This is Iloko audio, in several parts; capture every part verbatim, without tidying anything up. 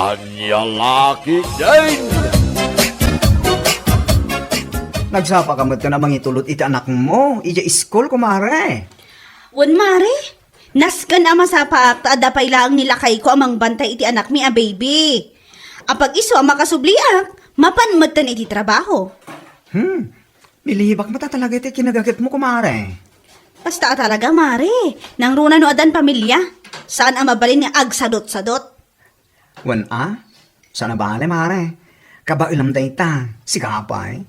Ania la ketdin? Nagsapa ka met a mangitulod iti anakmo idiay iskul, kumare. Wen, mare. Nasken a masapaak ta adda pay laeng ni lakayko a mangbantay iti anakmi a baby. Apag-isu a makasubliak, mapan metten iti trabaho. Hmm. Nilihibak met a talaga iti kinagagitmo, kumare. Basta a talaga, mare. Nangruna no addan pamilia. Saan a mabalin nga agsadot-sadot. Wen a? Saan a bale, mare. Kabaelam dayta. Sika pay.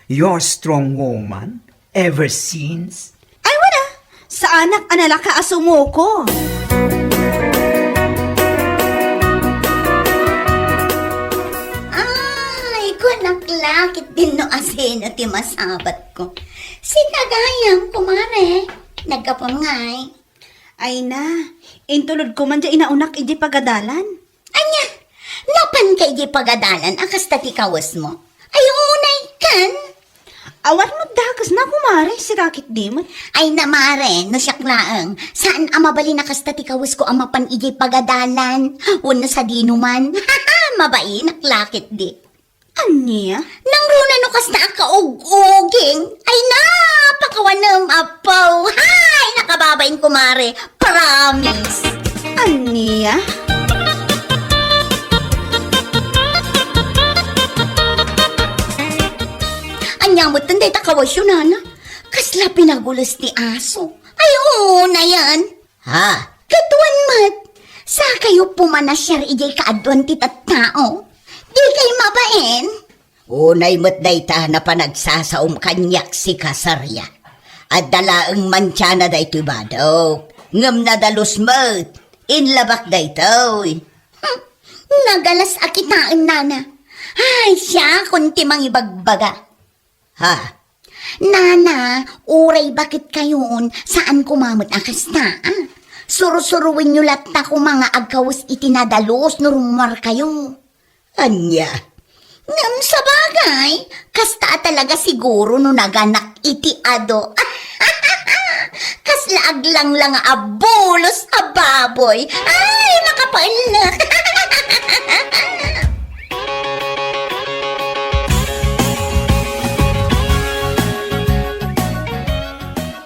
You're a strong woman ever since. Ay, wen a. Saanak a nalaka a sumuko. Ay, kunak la ketdin no asino ti masabatko. Sika gayam, kumare. Naggapuam ngay. Ay na, intulodko man diay inaonak idiay pagadalan. Ania, napanka idiay pagadalan a kasta ti kawesmo? Ay, unay kan. Awan met dakesna, kumare, sika ketdi met. Ay na, mare, no siak laeng, saan a mabalin a kasta ti kawesko a mapan idiay pagadalan, wenno sadino man. Mabainak la ketdi. Ania? Nangruna no kasta a kaug-uging. Ay na, pakawanem, apo. Hay, nakababain, kumare. Promise. Ania? Ania metten dayta kawesyo, nana? Kasla pinagules ti aso. Ay, oo, na yan. Ha? Ket wen met, sakayo pumanasiar idiay kaaduan ti tattao. Dikay mabain? Unay met dayta a panagsasaom kaniak, sika Saria. Adda laeng mantiana daytoy badok, ngem nadalus met. Inlabak daytoy. Hmm, nagalas a kitaen, nana. Ay, siakon ti mangibagbaga. Ha? Nana, uray baket kayon, saan koma met a kasta, a? Sursuruenyo latta koma nga agkawes iti nadalus no rummuarkayo. Ania? Ngem sabagay, kasta a talaga siguro no naganak iti ado. Kasla aglanglang a bulos a baboy. Ay, makapaellek.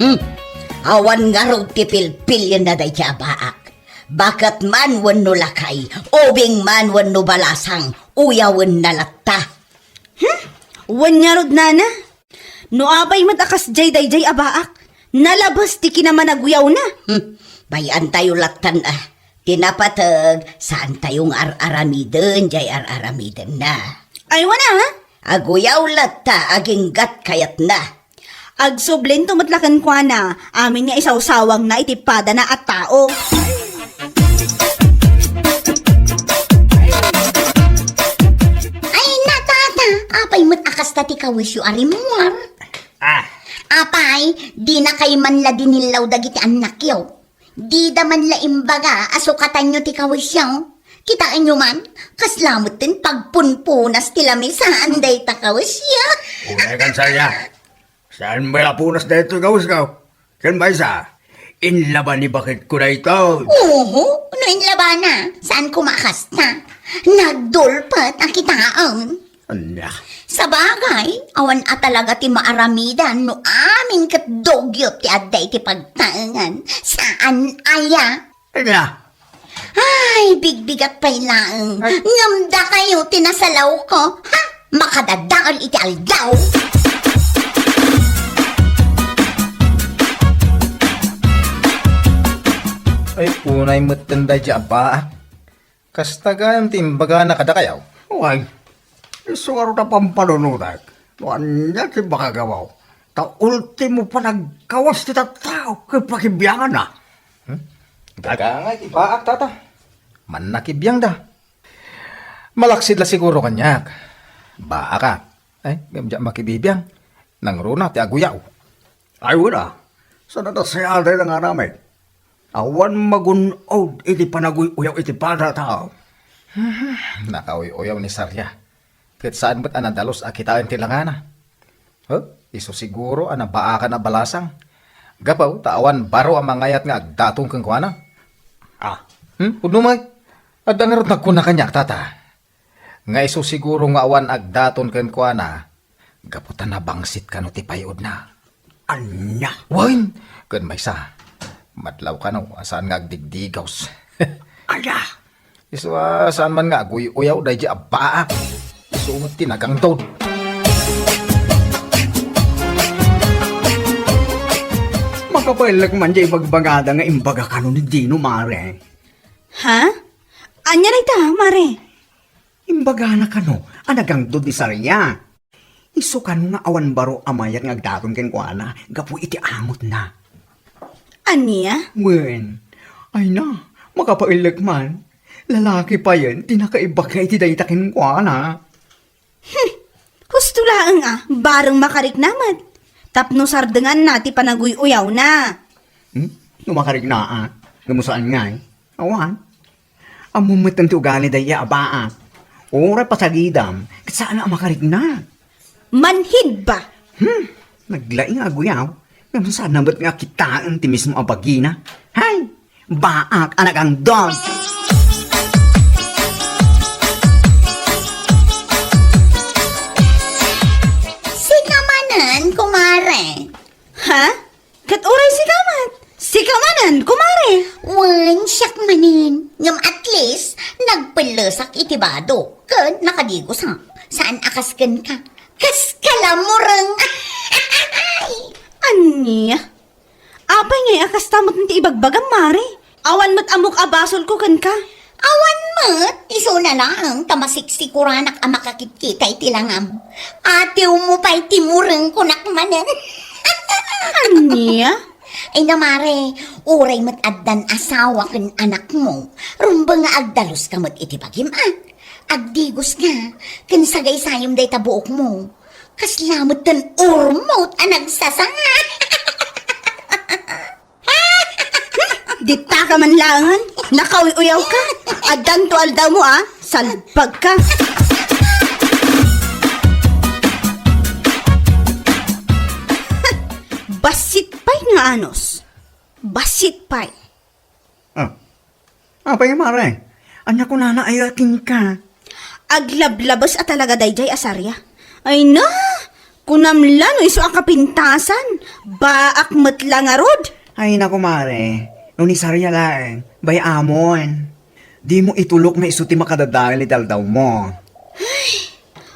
Hmm. Awan ngarud ti pilpilienna daydi a baak. Baket man wenno lakay, ubing man wenno balasang, uyawenna latta. Hmm? Wen ngarud, nana? No apay met a kasdiay daydiay a baak, nalabes ti kinamanaguyawna. Hmm, bay-antayo lattan a. Ti napateg, saantayo nga ar-aramiden diay ar-aramidenna. Ay, wen a? Aguyaw latta aginggat kayatna. Agsublinto met la kenkuana, amin nga isawsawangna iti padana a tao. Ay, na, tata, apay met a kasta ti kawesyo a rimmuar? Ah. Apay, dinakay man la dinillaw dagiti annakyo. Dida man la imbaga a sukatanyo ti kawesyo. Kitaenyo man, kasla metten pagpunpunas ti lamisaan dayta kawesyo. Unay kan Saria. Saan met a punas daytoy kawesko? Ken maysa, inlaba ni baketko daytoy. Oho, no inlabana, saan koma a kasta? Nagdulpet a kitaen. Ania? Sabagay, awan a talaga ti maaramidan no amin ket dugyot ti adda iti pagtaengan. Saan aya? Ania? Ay, bigbigak pay laeng. Ay. Ngem dakayo ti nasalawko. Ha? Makadadael iti aldaw. Ay, unay metten daydi a baak. Kasta gayam ti imbagana kadakayo? Wen, isu ngarud a pampanunotek no ania ti makagawaw. Ta ultimo panagkawes ti tattao ket pakibianganna. Hmm? Daga nga iti baak, tata. Mannakibiangda. Malaksid la siguro kaniak. Baaka. Ay, ngem diak makibibiang. Nangruna ti aguyaw. Ay, wen a. Saan a nasayaat dayta nga aramid? Awan magun-od iti panaguy-uyaw iti pada a tao. Nakauy-uyaw ni Saria. Ket saan met a nadalus a kitaen ti langana. Huh? Isu siguro a nabaakan a balasang. Gapu ta awan baro a mangayat nga agdaton kenkuana. Ah. Hmm? Pudno met. Adda ngarud nagkuna kaniak, tata. Nga isu siguro nga awan agdaton kenkuana, gapu ta nabangsit kano ti pay-odna. Ania? Wen, ken maysa, madlaw kano a saan nga agdigdigaws. Ala! Isu a saan man nga aguy-uyaw daydi a baak. Isu met ti nagangdod. Makapaellek man diay ibagbagada nga imbaga kano ni Dino, mare. Ha? Ania dayta, mare? Imbagana kano a nagangdod ni Saria. Isu kano nga awan baro a mayat nga agdaton kenkuana gapu iti angotna. Ania? Wen, ay na, makapaellek man. Lalaki payen ti nakaibaga iti dayta kenkuana. Hmm, husto laeng a, bareng makarikna met. Tapno sardenganna ti panaguy-uyawna. Hmm? No makarikna a, ngem no saan ngay? Awan. Ammom met ti ugali dayta a baak. Uray pasagidam, ket saan a makarikna. Manhid ba? Hmm, naglaing a aguyaw. Ngem saan na met nga kitaen ti mismo a bagina. Hay, baak a nagangdod. Sika manen, kumare. Ha? Ket uray sika met, sika manen, kumare. Wen, siak manen. Ngem at least, nagpellesak iti bado, ken nakadigosak. Saan a kas kenka. Kas kalamureng. Ania? Apay ngay a kasta met ti ibagbagam, mare? Awan met ammok a basolko kenka. Awan met, isuna laeng ta masiksikoranak a makakitkita iti langam. Atiwmo pay ti mureng, kunak manen. Ania? Ay na, mare, uray met addan asawa ken anakmo, rumbeng nga agdaluska met iti bagim, a. Agdigoska, ken sagaysayem dayta buokmo. Kasla met ten urmot a nagsasanga. Ditta ka man laengen, nakauy-uyawka. Addanto aldawmo a, salbagka. Bassit pay nga anus. Bassit pay. Ah, apay, mare? Ania kunana aya kenka? Aglablabes a talaga daydiay a Saria. Ay na! Kunam la no isu a kapintasan. Baak met la ngarud. Ay, naku, mare. No ni Saria laeng, bay-amon. Dimo itulok nga isu ti makadadael iti aldawmo.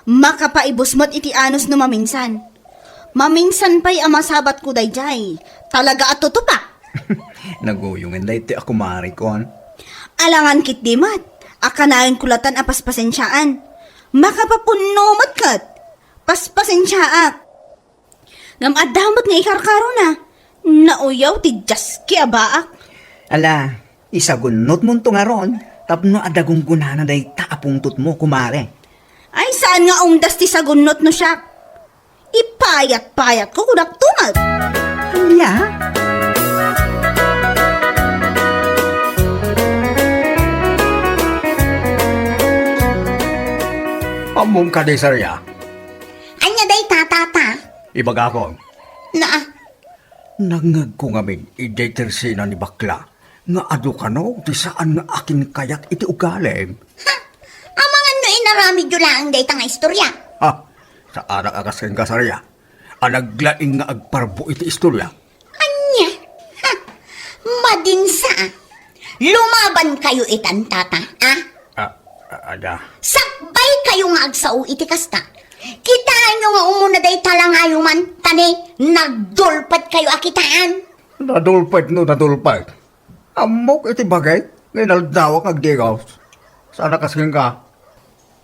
Makapaibus met iti anus no maminsan. Maminsan pay a masabatko daydiay. Talaga a tutupak. Naguyongen daytoy a kumarekon. Alangan ketdi met, a kanayon ko latan a paspasensiaan. Makapapunno met ket. Paspasensiaak. Ngem adda met nga ikarkarona. Nauyaw ti diaski a baak. Ala, isagunnotmonto ngarud tapno adda gunggonana dayta a pungtotmo, kumare. Ay, saan nga umdas ti sagunnot no siak? Ipayat-payatko, kunak tumet. Ania? Ammom kadi, Saria? Ania dayta, tata? Ibagakon. Naa. Nangngegko ngamin idiay tersena ni bakla nga adu kano ti saan nga akinkayat iti ugalim. Ha? Amangan no inaramidyo laeng dayta nga istorya. Ha? Saanak a kas kenka, Saria, a naglaing nga agparbo iti istorya. Ania? Ha? Madinsa, a. Lumaban kayo itan, tata, a? Ah, ah, ada. Sakbay kayo nga agsao iti kasta. Kitaenyo nga umuna dayta langayo man, ta ni, nagdulpet kayo a kitaan. Nadulpet no nadulpet. Ammok iti bagik nga inaldawak nga agdigaws. Saan a kas kenka?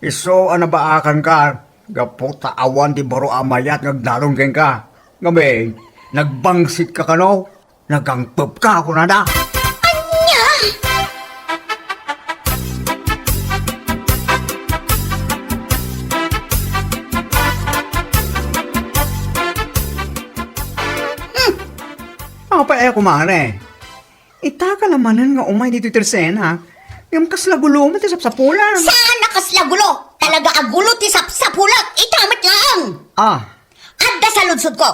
Isu a nabaakanka, gapu ta awan ti baro a mayat nga agdaton kenka. Ngamin, nagbangsitka kano? Nagangpepka, kunada. Ania? Hmm. Apay a, kumare? Itaka la manen nga umay ditoy tersena. Ngem kasla gulo met ti sapsapulak. Saan a kasla gulo? Talaga a gulo ti sapsapulak. Ita met laeng. Ah. Adda saludsodko.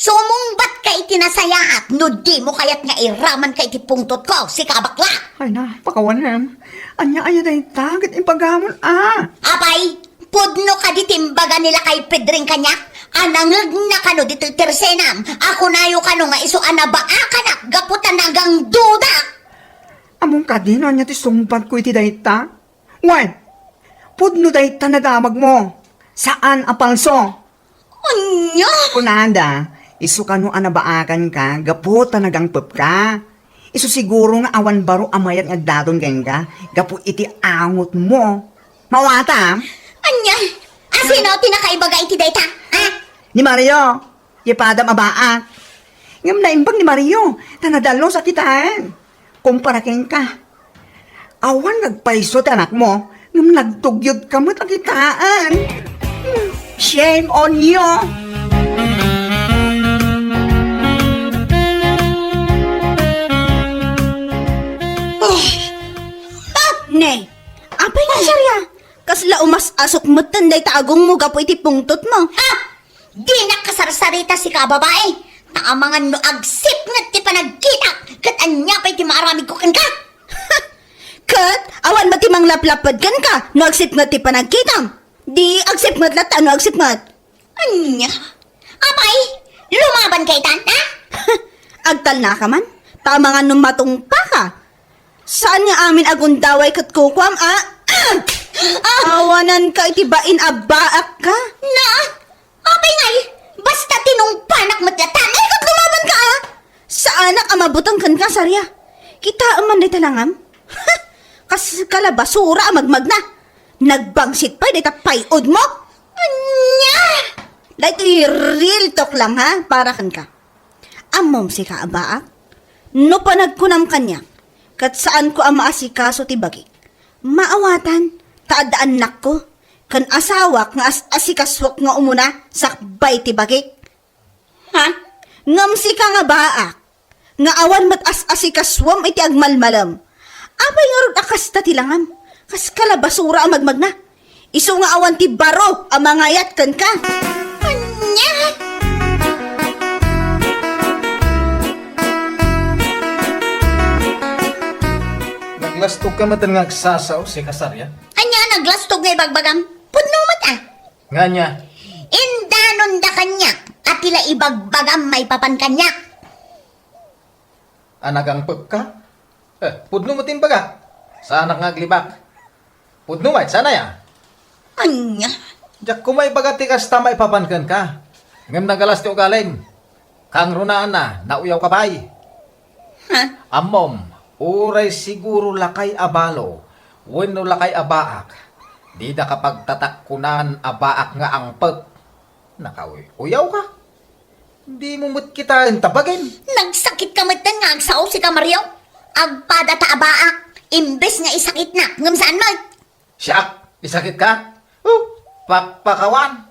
Sumungbat ka iti nasayaat no dimo kayat nga iraman ka iti pungtot ko, sika a bakla! Ay na, pakawanem. Ania aya dayta ket ibagamon a? Apay, pudno kadi ti imbaga ni Lakay Pedring kaniak a nangegna kano ditoy tersenam a kunayo kano nga isu a nabaakanak gapu ta nagangduda? Ammom kadi no ania ti sungbatko iti dayta? Wen, pudno dayta nadamagmo. Saan a palso. Ania? Kunada, isu kano a nabaakanka gapu ta nagangpepka. Isu siguro nga awan baro a mayat nga agdaton kenka gapu iti angotmo. Mawata? Ania? A sino ti nakaibaga iti dayta? Ha? Ni Mario. Ti padam a baak. Ngem naimbag ni Mario, ta nadalus a kitaen. Kumpara kenka, awan nagpayso ti anakmo, ngem nagtugyot ka met a kitaen. Shame on you! Oh. Ah, ne, apay nga, Saria? Kasla umas-asok metten dayta agongmo gapu iti pungtotmo. Ah! Dinak kasarsarita, sika a babai, ta amangan no agsipnget ti panagkitak, ket ania pay ti maaramidko kenka? Ket awan met ti manglaplapped kenka no agsipnget ti panagkitam. Di agsipnget latta no agsipnget. Ania? Apay, lumaban ka itan, ha? Agtalnaka man, ta amangan no matungpaka. Saan nga amin a gundaway ket kukuam, a? Ah! Awananka iti bain a baakka. Na, apay ngay, basta tinungpanak met latta. Ay, ket lumabanka, a? Saanak a mabuteng kenka, Saria. Kitaem man dayta langam. Kaskala basura a magmagna. Nagbangsit pay dayta pay-odmo. Ania? Daytoy real talk lang, ha, para kenka. Ammom, sika a baak, no panagkunam kaniak, ket saanko a maasikaso ti bagik, maawatan, ta adda annakko, ken asawak nga as-asikasuak nga umuna sakbay ti bagik. Ha? Ngem sika nga baak, nga awan met as-asikasuem iti agmalmalem, apay ngarud a kasta ti langam? Kaskala basura a magmagna. Isu nga awan ti baro a mangayat kenka. Ania? Naglastog ka met nga agsasao, sika Saria? Ania naglastog nga ibagbagam? Pudno met, a. Ngania? Indanonda kaniak a ti la ibagbagam maipapan kaniak. A nagangpepka? Eh, pudno met ti imbaga. Saanak nga aglibak. Pudno met, saan aya? Ania? Diak koma ibaga ti kasta maipapan kenka. Ngem nagalas ti ugalim. Kangrunaanna, nauyaw ka pay. Ha? Ammom, uray siguro lakay a balo, wenno lakay a baak, dida ka pagtatakkunan a baak nga angpek. Nakauy-uyaw ka. Dimo met kitaen ta bagim. Nagsakit ka metten nga agsao, sika Mario. Agpada ta a baak, imbes nga isakitnak, ngem saan met. Siak, isakit ka? Oh, pakpakawan.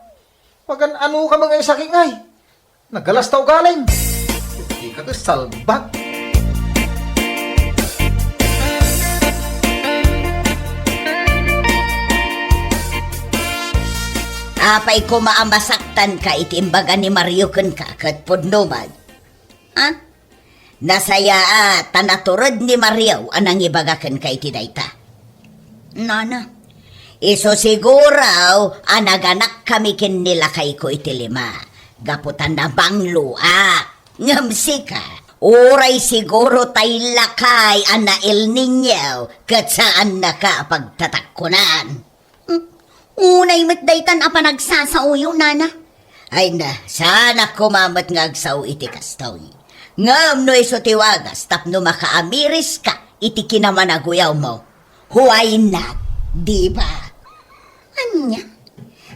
Pagan-ano ka met nga isakit ngay? Nagalas ta ugalim. Di ka to salbag. Apay koma a masaktan ka iti imbaga ni Mario kenka ket pudno met. Ha? Nasayaat ta natured ni Mario a nangibaga kenka iti dayta. Nana, isu siguro a naganakkami ken ni lakayko iti lima, gapu ta nabangloak. Ngem sika, uray siguro tay lakay a na-El Niño ket saannaka a pagtatakkunan. Hmm, unay met daytan a panagsasaoyo, nana. Ay na, saanak koma met nga agsao iti kastoy. Ngem no isu ti wagas tapno makaamiriska iti kinamanaguyawmo, why not, di ba? Ania?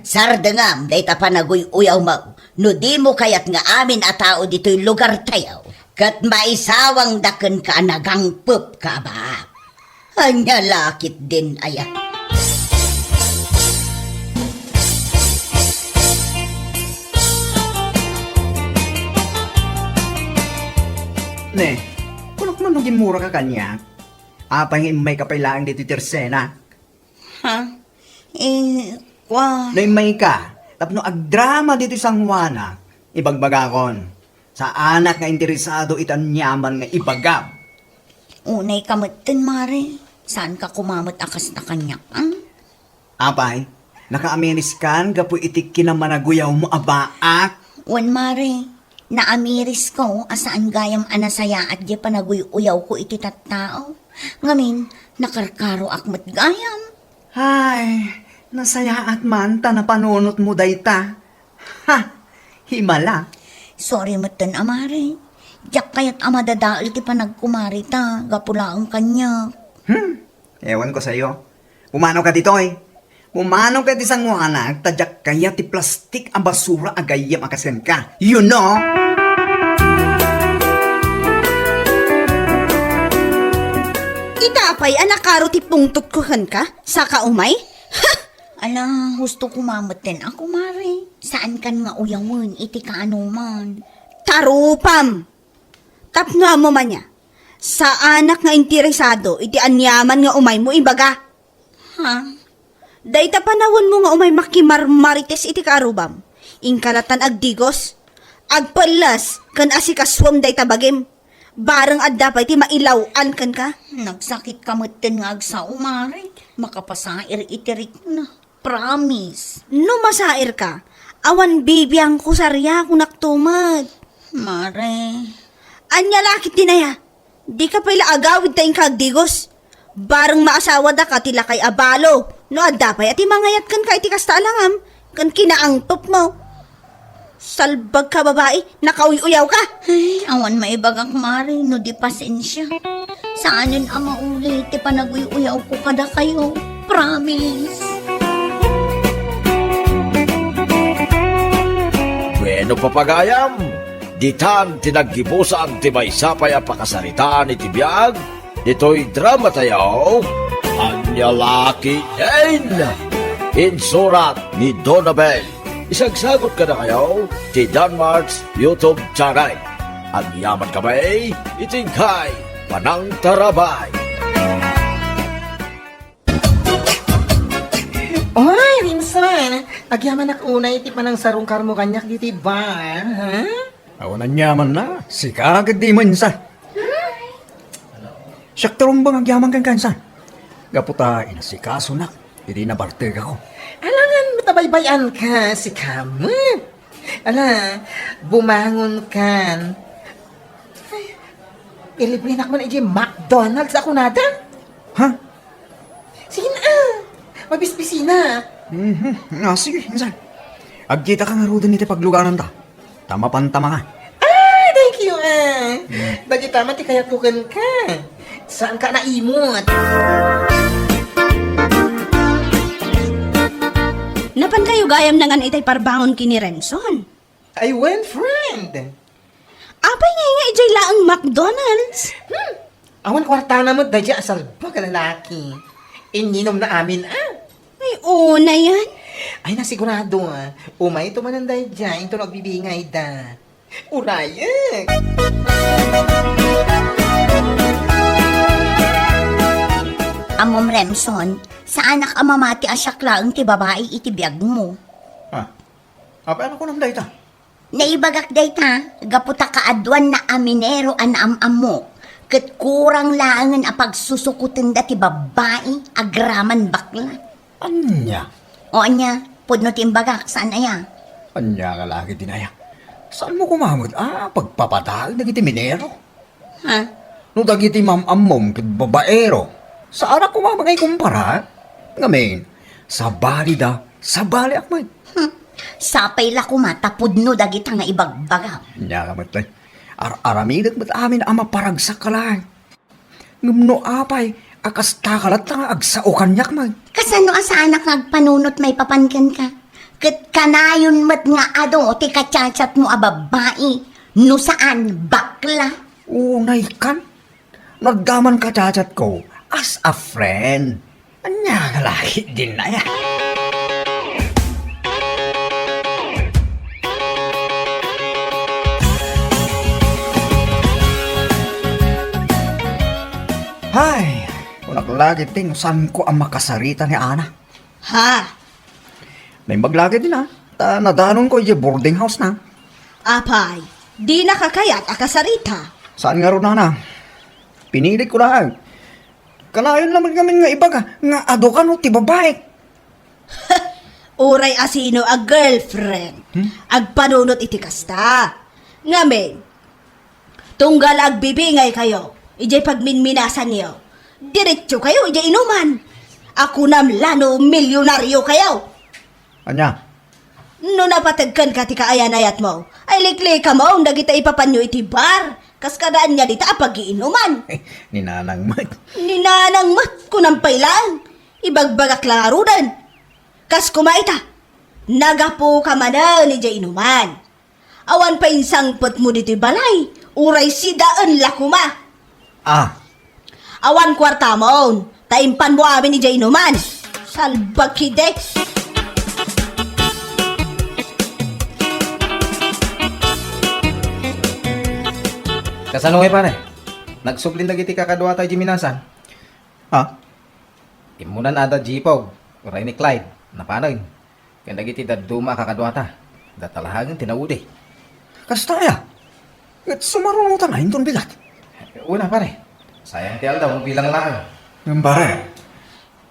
Sardengam dayta panaguy-uyawmo no dimo kayat nga amin a tao ditoy lugartayo ket maisawangda kenka a nagangpepka a baak. Ania la ketdin aya? Ne, kunak man no gimmura ka kaniak. Apay nga immayka pay laeng ditoy tersenak? Ha? Eh, kua- No immayka tapno agdrama ditoy San Juana, ibagbagakon. Saanak nga interesado iti aniaman nga ibagam. Unay ka metten, Mare. Saan ka kumamet a kasta kaniak, a? Apay, nakaamiriskan gapu iti kinamanaguyawmo a baak? Wen, Mare. Naamirisko a saan gayam a nasayaat diay panaguy-uyawko iti tattao. Ngamin, nakarkaroak met gayam. Ay, nasayaat man ta napanunotmo dayta. Ha! Himala. Sorry metten a, Mare. Diak kayat a madadael ti panagkumarita gapu laeng kaniak. Hmm, ewan ko sayo. Pumano ka ditoy? Pumano ka ti sanguanak ta diak kayat ti plastik a basura a gayyem a kas kenka? You know? Ita apay a nakaro ti pungtotko kenka? Saka umay? Ha! Ala, husto koma metten a, kumare. Saankan nga uyawen iti kaanoman. Tarupam! Tapno ammom ania, saanak nga interesado iti aniaman nga umaymo ibaga. Ha? Dayta panawenmo nga umay makimarmarites iti kaarrubam, inka lattan agdigos, agpelles ken asikasuem dayta bagim. Bareng adda pay ti mailaw-an kenka. Nagsakit ka metten nga agsao, Mare. Makapasair iti rikna. Promise. No masairka, awan bibiangko sariakonakto met. Mare. Ania la ket ti aya? Dika pay la agawid ta inka agdigos. Bareng maasawada ka ti lakay a balo. No adda pay a ti mangayat kenka iti kasta a langam ken kinaangpepmo. Salbag ka, babai, nakauy-uyaw ka. Ay, awan maibagak, Mare, no di pasensia. Saanen a mauli ti panaguy-uyawko kadakayo. Promise. Bueno, papagayam, ditan ti naggibusan ti maysa pay a pakasaritaan iti biag ditoy drama tayo, Ania la ket din? Insurat ni Donabel. Isagsagot kadakayo ti Danmart's YouTube channel. Agyaman kami iti inkay panangtarabay. Oy, Rimson! Agyamanak unay iti panangsarungkarmo kaniak ditoy bar, ha? Awan aniaman na, sika ket di mensa. Siak ti rumbeng agyaman kenka, insan. Gapu ta inasikasonak iti nabartekako. Alangan matabaybay-an ka, sika met. Ala, bumangon kan. Ay, ilibrenak man iti McDonald's a kunada. Ha? Sige na, ah. Mabisbisinak. Mhm. Ah, sige, insan. Agkita ka ngaruden iti paglugaranta. Ta mapanta manga. Ah, thank you, ah. Hmm. Dagita man ti kayatko kenka. Saanka naimot. Napan kayo gayam nangan itay parbangon ken ni Remson? Ay, wen, friend. Apay ngay nga idiay laeng McDonald's? Hmm. Awan kuartana met daydiay a salbag a lalaki. Inyinomna amin, ah. Ay, unayan. Ay, nasigurado, ah. Umayto manen daydiay, inton agbibingayda. Urayek. Ammom, Remson, saanak a mamati a siak laeng ti babai iti biagmo. Ah, apay a kunam dayta? Naibagak dayta, gapu ta kaaduanna a minero a naam-ammok, ket kurang laengen a pagsusukotenda ti babbai agraman bakla. Ania? O ania, pudno ti imbagak, saan aya? Ania nga lagi ti naya? Saanmo koma met a pagpapadaag dagiti minero? Ha? No dagiti mam-ammom ket babaero, saanak koma nga ikumpara? Ngamin, sabalida, sabaliak met. Hmm. Sapay la koma ta pudno dagita nga ibagbagam. Ania ka met, eh. Ar-aramidek met amin a maparagsak ka laeng. Ngem no apay a kasta ka latta nga agsao kaniak met? Kasano a saanak nga agpanunot maipapan kenka? Ket kanayon met nga adu ti kachatchatmo a babbai, no saan, bakla. Unay kan? Nagdaman kachatchatko as a friend. Ania nga lagi din na ya? Hay, kunak lagi ti no saanko a makasarita ni Ana. Ha? Naimbag lagi din, ah. Ta nadanonko idiay boarding house na. Apay, Dinaka kayat a kasarita. Saan ngarud, nana? Pinilit ko laeng. Kanayon laeng ngamin nga ibaga nga adu kano ti babaek. Uray asino a girlfriend, Hmm? agpanunot iti kasta. Ngamin, tunggal agbibingay kayo, idiay pagminminasan niyo, diretso kayo idiay inuman. Ako namla no milyonaryo kayo. Anya? No napateg kenka ti kaayan-ayatmo, ay liklika maong dagita ipapanyo iti bar, kas kada ania dita a pagiinuman. Ni nanang met. Ni nanang met, kunam pay laeng. Ibagbagak la ngaruden. Kas kuma ita, nagapuka manen idiay inuman. Awan pay insangpetmo ditoy balay, uray sidaen la koma. Ah. Awan kuartamon, ta impanmo amin idiay inuman. Salbakide. Kasano ngay, pare? Nagsublin dagiti kakaduata idiay minasan? Ha? Immunan ada Jipog, uray ni Clyde, napanen. Ken dagiti dadduma a kakaduata, data laengen ti naudi. Kasta aya? Ket sumarunotan a inton bigat? Una, pare. Sayang ti aldaw, bilang laeng. Ngem, pare,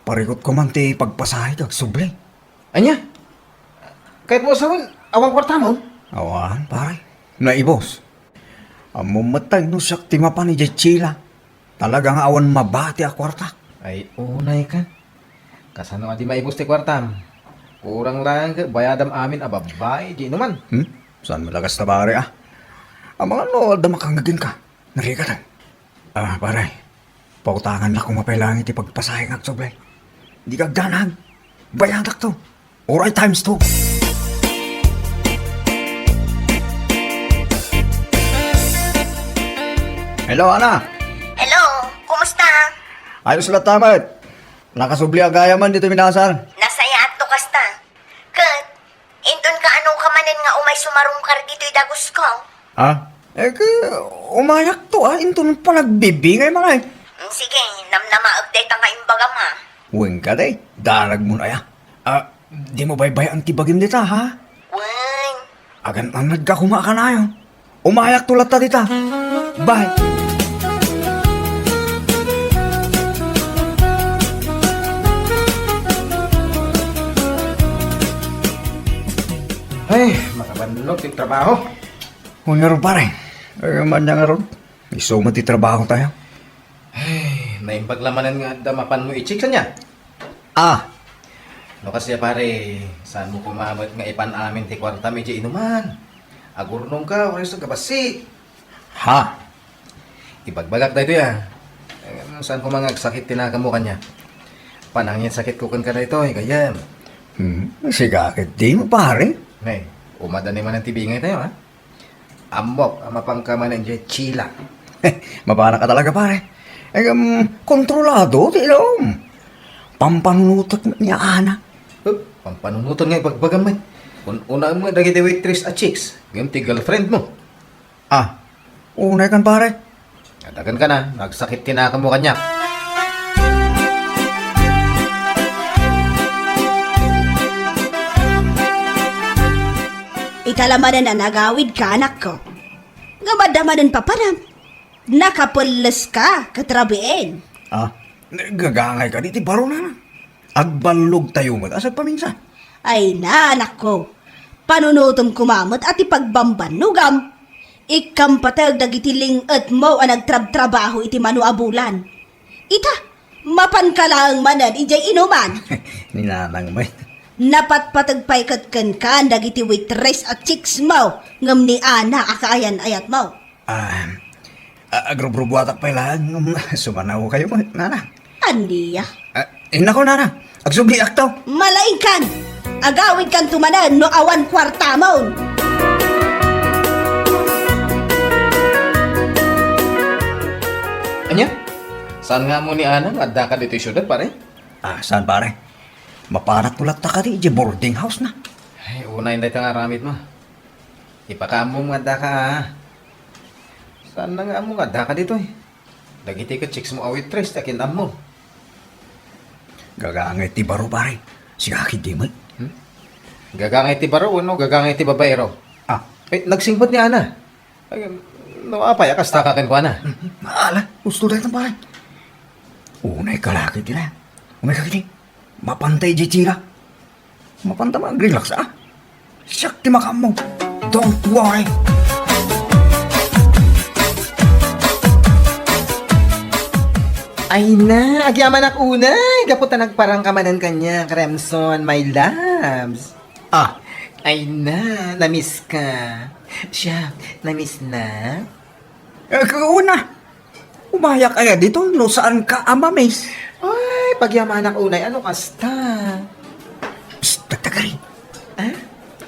parikutko man ti pagpasahek agsubli. Ania? Kayatmo a sawen, awan kuartamon? Awan, pare. Naibos. Ammom met no siak ti mapan idiay Chila. Talaga nga awan mabati a kuartak. Ay, unay ka. Kasano a di maibus ti kuartam? Kurang laeng ket bayadam amin a babbai, di inuman. Hmm? Saan mo lagas ta, pare, ah? Amangan no adda makangngeg kenka. Narikatan. Ah, pare. Pautangan na kung mapailangan iti pagpasahek nga agsubli. Di ka agdanag. Bayadak to. Uray times two. Hello, Ana. Hello, kumusta? Ayos latta met. Nakasubli a gayamen ditoy minasan. Nasayaat to kasta. Ket, inton kaano ka manen nga umay sumarungkar ditoy dagusko? Ha? Eh, ke, umayak to, ah. Inton panagbibingay man ay. Mm, sige, namnamaek dayta nga imbagam, ah. Wen ka, day. Danag mo na, ya. Ah, di mo baybayan ti bagim dita, ha? Wen. Agan-anad ka kuma kanayon. Umayak to latta dita. Bye. Ay, makabannog ti trabaho. Wen ngarud, pare. Ay, man nga ngarud. Isu met ti trabaho tayo. Ay, naimbag la manen nga adda mapanmo i-chicks ania? Ah. No kasdiay, pare, saan mo koma met nga ipan amin ti kuartam idiay inuman? Agurnong ka, uray sa gabasi. Ha? Ibagbagak daytoy, ah. Em, saan koma nga agsakit ti nakam mo kaniak? Panangin sakit ko kenka daytoy, gayyem. Hmm, sika ket di mo, pare. Nay, umadani manen ti bingay tayo, ha? Ammok a mapanka manen idiay Chila. Mapanak a talaga, pare. Em, kontrolado ti ilawom. Pampanunotek ni Ana. Huh? Pampanunotek nga ibagbagam met. Kun-unaem met dagiti waitress a chicks, ngem ti girlfriend mo. Ah, unay kan, pare. Adagan ka na, nagsakit ti nakam mo kaniak. Ita la manen a nagawid ka, anakko. Ngem adda manen papanam. Nakapelles ka ket rabiin. Ah, gagangay kadi ti baro, nana. Agballog tayo met a sagpaminsan. Ay, anakko. Panunotem koma met a ti pagbambannogam. Ikkam pateg dagiti ling-etmo a nagtrabtrabaho iti mano a bulan. Ita, mapanka laeng manen idiay inuman. Ni nanang met. Napatpateg pay ket kenkan dagiti waitress a chicks mo ngem ni Ana a kaayan-ayatmo. Ah, a-, agrubrubuatak pay laeng ngem sumanaw kayo met, nana. Ania? Ah, innako, nana. Agsubliak to. Malaingkan! Agawidkan to manen no awan kuartamon! Ania? Saan nga ammo ni Ana nga adda ka ditoy siudad, pare? Ah, saan, pare? Mapanak to latta kadi idiay boarding house na. Ay, unay dayta nga aramid mo. Ipakaammo nga adda ka, ah. Saan na nga ammo nga adda ka ditoy? Dagiti ket chicks mo a waitress ti akin-ammo. Gagangay ti baro, pare. Sika ket di met. Hmm? Gagangay ti baro wenno gagangay ti babaero? Ah. Eh, nagsingpet ni Ana. No, apay a kasta ka kenkuana? Ala, gusto dayta, pare. Unay ka la ketdi. Umay ka ketdi. Mapanta idiay Chila. Mapanta mag-relax, a. Siak ti makaammo. Don't worry. Ay na, agyamanak unay. Gapu ta nagparangka manen kaniak, Remson, my loves. Ah. Ay na, namiss ka. Siak, namiss na. Eh, una, umayak aya ditoy no saanka a mamiss. Ay, pagyamanak unay, ano kasta? Psst, tagtagari. Ah?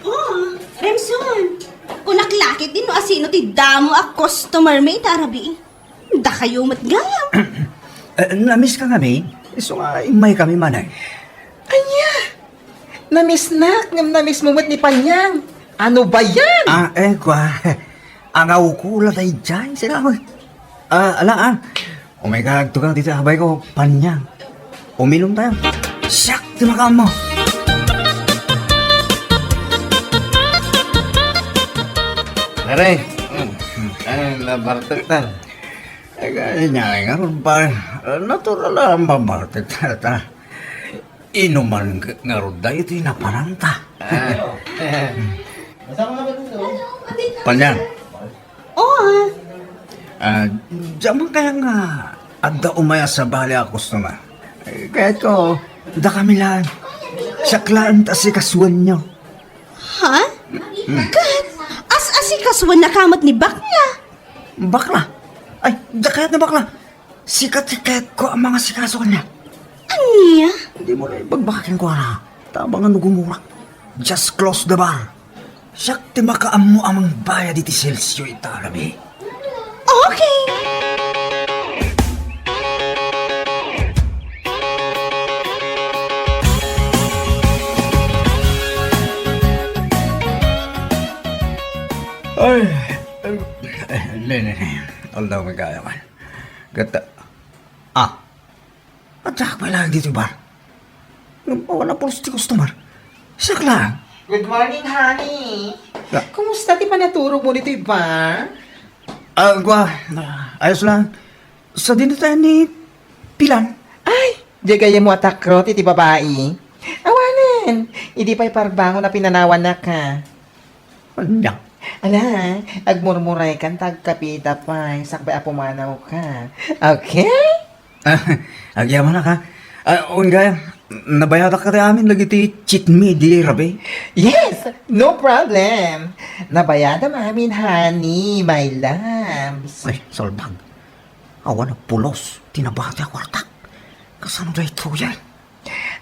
Oo, Remson. Kunak la ketdi no asino ti damo a customer mi ita a rabii. Dakayo met gayam. Eh, namiss ka ngamin? Isu nga immay kami manen. Ania? Namiss nak, ngem namiss mo met ni Panyang. Ano ba yan? Ah, eh, kua. Angawko la daydiay, sila mo. Ah, ala, ah. Umay ka agtugang ditoy abay ko, Panyang. Uminom tayo. Siak ti makaammo. Pare, mm, ay, nabartek ta. Ay, ay, ay, nga ron, pare. Natural lang ang mabartek ta. Inuman nga, ngarud daytoy napananta. Ah. Panyang. Oo, ah. Ah, diak man kaya nga adda umay a sabali a customer. Eh, kayatko, dakami laeng. Siak laeng ta sikasuenyo. Ha? Hmm. Ket, as-asikasuennaka met ni bakla? Bakla? Ay, diak kayat ni bakla. Sika ti kayatko a mangasikaso kaniak. Ania? Dimo la ibagbagak kenkuana. Tabang no gumurak. Just close the bar. Siak ti makaammo a mangbayad iti salesyo ita a rabii. Okay. Ay, eh, eh, ne, ne, ne. Aldaw, may kaya man. Gata. Ah. Adda ka pay laeng ditoy bar? Ngem awan a pulos ti customer. Siak laeng. Good morning, honey. Ah. Kumusta ti panaturogmo ditoy bar? Ah, kua, ah, ayos lang. Sadino tayo ni Pilan? Ay, diay gayyemmo a takrot iti babai. Awanen, idi pay parbangon a pinanawannaka. Ania? Ala, agmurmuraykan ta agkapita pay, sakbay a pumanawka. Okay? Ah, agyamanak, ha? Ah, wen gayam, nabayadakto ti amin dagiti cheat mi idi rabii? Yes, no problem. Nabayadam amin, honey, my loves. Ay, salbag. Awan a pulos ti nabati a kuartak. Kasano daytoyen?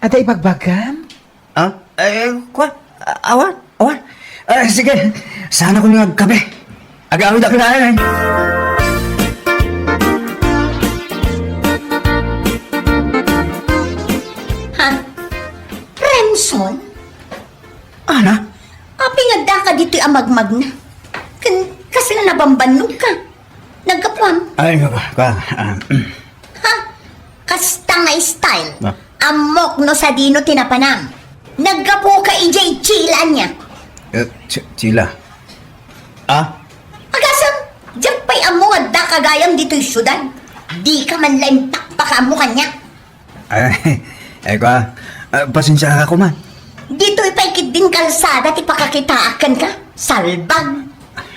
Adda ibagbagam? Ah? Eh, kua? A-, awan, awan. Eh, sige, saanakon nga agkape. Agawid ako na, eh. Ha? Remson? Ana? Apay nga addaka ditoy a magmagna? Ken kasla nabambannogka? Naggapuam? Ay, ka, ka, ah, Ha? Kasta nga style. Ah. Ammok no sadino ti napanam. Naggapuka idiay Chila ania? Eh, Ch-, Chila. Ah? Agasem, diak pay ammo nga addaka gayam ditoy siudad. Dika man la impakpakaammo kaniak. Ay, ay, kua, ah, pasensiaka koma. Ditoy pay ketdin kalsada ti pakakitaak kenka, salbag.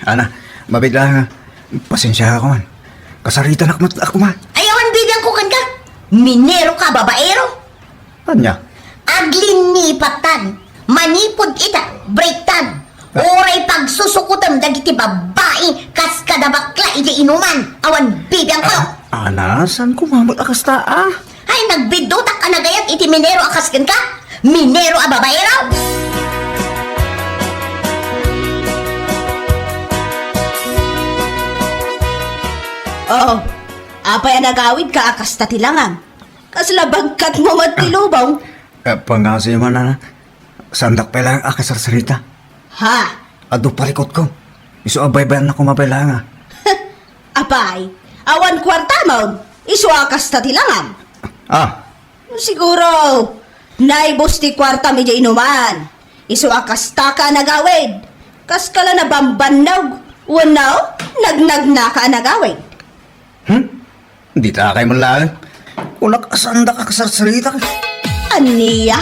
Ana, mabiit la nga, pasensiaka koma. Kasaritanak met a koma. Ay, awan bibiangko kenka. Mineroka a babaero. Ania? Aglinnipatan. Manipud ita, breaktan. Uray pagsusukotem dagiti babbai kas kada bakla iti inuman, awan bibiangko. Ah, ana, saan koma met a kasta, ah? Ay, nagbiddutak a nagayat iti minero a kas kenka? Minero a babaero? Oh, apay a nagawidka a kasta ti langam? Kasla bagkatmo met ti lubong. Eh, pangngaasim, ana. Saandak pay laeng a kasarsarita. Ha? Adu parikutko. Isu a baybayannak koma pay laeng, ah. Apay, awan kuartamon? Isu a kasta ti langam. Ah. Siguro, naibus ti kuartam idiay inuman. Isu a kastaka a nagawid. Kaska la nabambannog. Wenno, nagnagnaka a nagawid? Hmm? Ditakay man laeng. Kunak, saandaka a kasarsarita. Ania?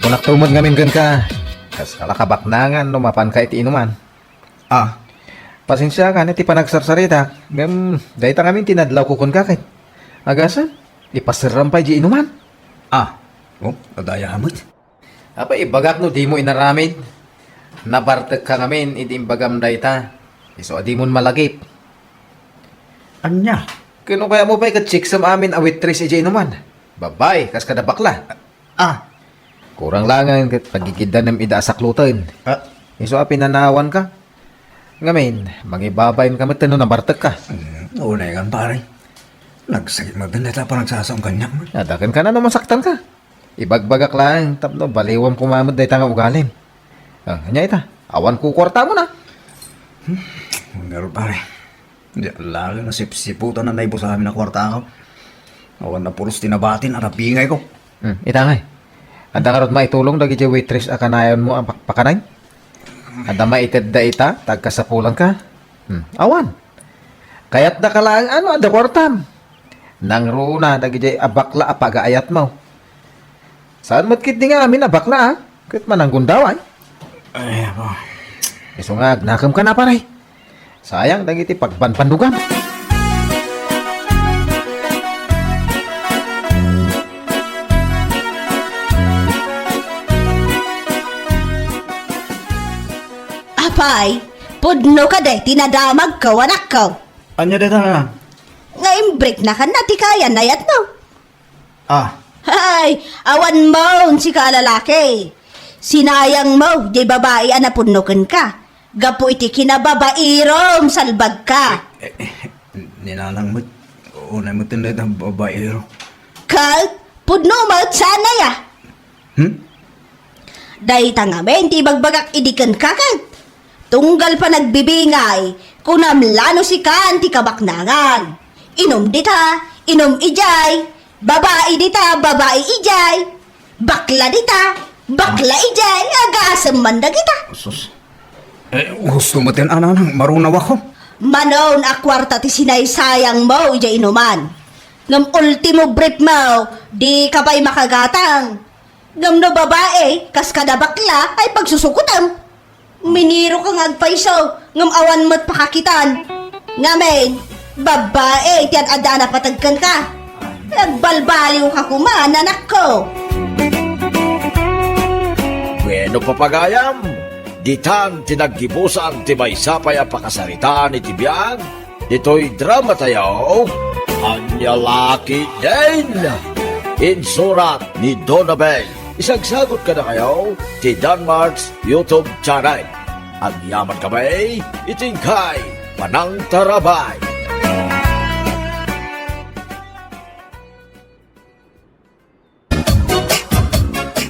Kunak met ngamin kenka, kas kala kabaknangan no mapanka iti inuman. Ah. Pasensiakan iti panagsarsaritak, ngem dayta ngamin ti nadlawko kenka ket agasem, ipaserram pay diay inuman. Ah. Oh, adaya met. Apay, ibagak no dimo inaramid. Nabartekka ngamin idi imbagam dayta. Isu a dimon malagip. Ania? Ken no kayatmo pay ket siksem amin a waitress idiay inuman. Babai, kas kada bakla. Ah. Kurang laengen ket pagigiddanem ida a sakloten. Ah. Isu a pinanawanka. Ngamin, mangibabainka met no nabartekka. Hmm, unay ngan, pare. Nagsakit met dayta a panagsasaom kaniak. Adda kenka no masaktanka. Ibagbagak laeng tapno baliwem koma met dayta nga ugalim. Ah, ania ita? Awan kukuartamon a. Hmm, ngarud, pare. Diak laeng a sipsiputan a naibusamin a kuartako. Awan a pulos ti nabatin a nabingayko. Hmm, ita ngay. Adda ngarud maitulong dagidiay waitress a kanayon mo a pak-, pakanayon? Adda maitedda ita, ta agkasapulanka? Hmm, awan. Kayatdaka laeng a no adda kuartam. Nangruna dagidiay a bakla a pagaayatmo. Saan met ketdi nga amin a bakla, a? Ket mananggundaway. Ay, apo. Isu nga agnakemka na, pare. Sayang dagiti pagbanbannogam. Apay, pudno kadi ti nadamagko, anakko? Ania dayta, nanang? Nga imbreaknakan na ti kayan a ayatmo. Ah. Hay, awan mawn sika a lalaki. Sinayang mo diay babai a napudno kenka. Gapu iti kinababairom, salbagka. Eh, eh, ni nanang met, unay met dayta babairo. Ket, pudno met saan aya? Hmm? Dayta ngamin ti ibagbagak idi kenka ket. Tunggal panagbibingay, kunam la no sikan ti kabaknangan. Inum dita, inum idiay. Babai dita, babai idiay. Bakla dita, bakla idiay. Agasem man dagita. Sus. Eh, gusto mo tin, nanang, marunawakon? Manon a kuarta ti sinaysayang mo idiay inuman. Ngem ultimo brief mo, dika pay makagatang. Ngem no babai, kas kada bakla, ay pagsusukotem. Miniro ka nga agpayso, ngem awan met pakakitan. Ngamin, babai ti ad-adda a napateg kenka. Agbalbaliw ka koma, nanakko. Bueno, papagayam, ditan ti naggibusan ti maysa pay a pakasaritaan iti biag. Ditoy drama tayo, Ania La Ketdin. Insurat ni Donabel. Isagsagot kadakayo ti Danmart's YouTube channel. Agyaman kami iti inkay panangtarabay.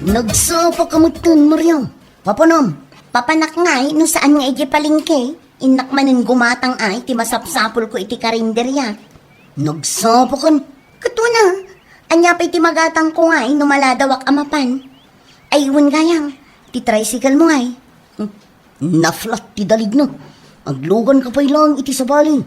Nagsapa ka metten, Maria. Papanam? Papanak ngay, no saan nga idiay palengke, innak manen gumatang ay ti masapsapulko iti karinderiak. Nagsapa kan. Ket wen a, ania pay ti magatangko ngay no maladawak a mapan? Ay, wen gayam, ti tricycle mo ngay. Hmm, na-flat ti daligna. Aglugan ka pay laeng iti sabali.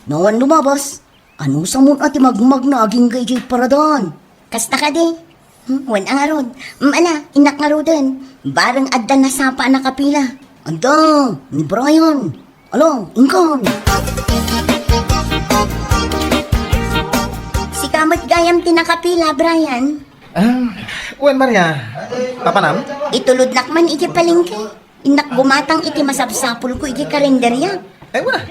No awan lumabas, anusamon a ti magmagna agingga idiay paradaan? Kasta kadi? Hmm, wen a ngarud. Hmm, ala, innak ngaruden. Bareng adda nasapa a nakapila. Adda, ni Brian. Ala, inkan. Sika met gayam ti nakapila, Brian. Ah, wen, Maria. Papanam? Itulodnak man iti palengke. Innak gumatang iti masapsapulko iti karinderia. Ay, wala.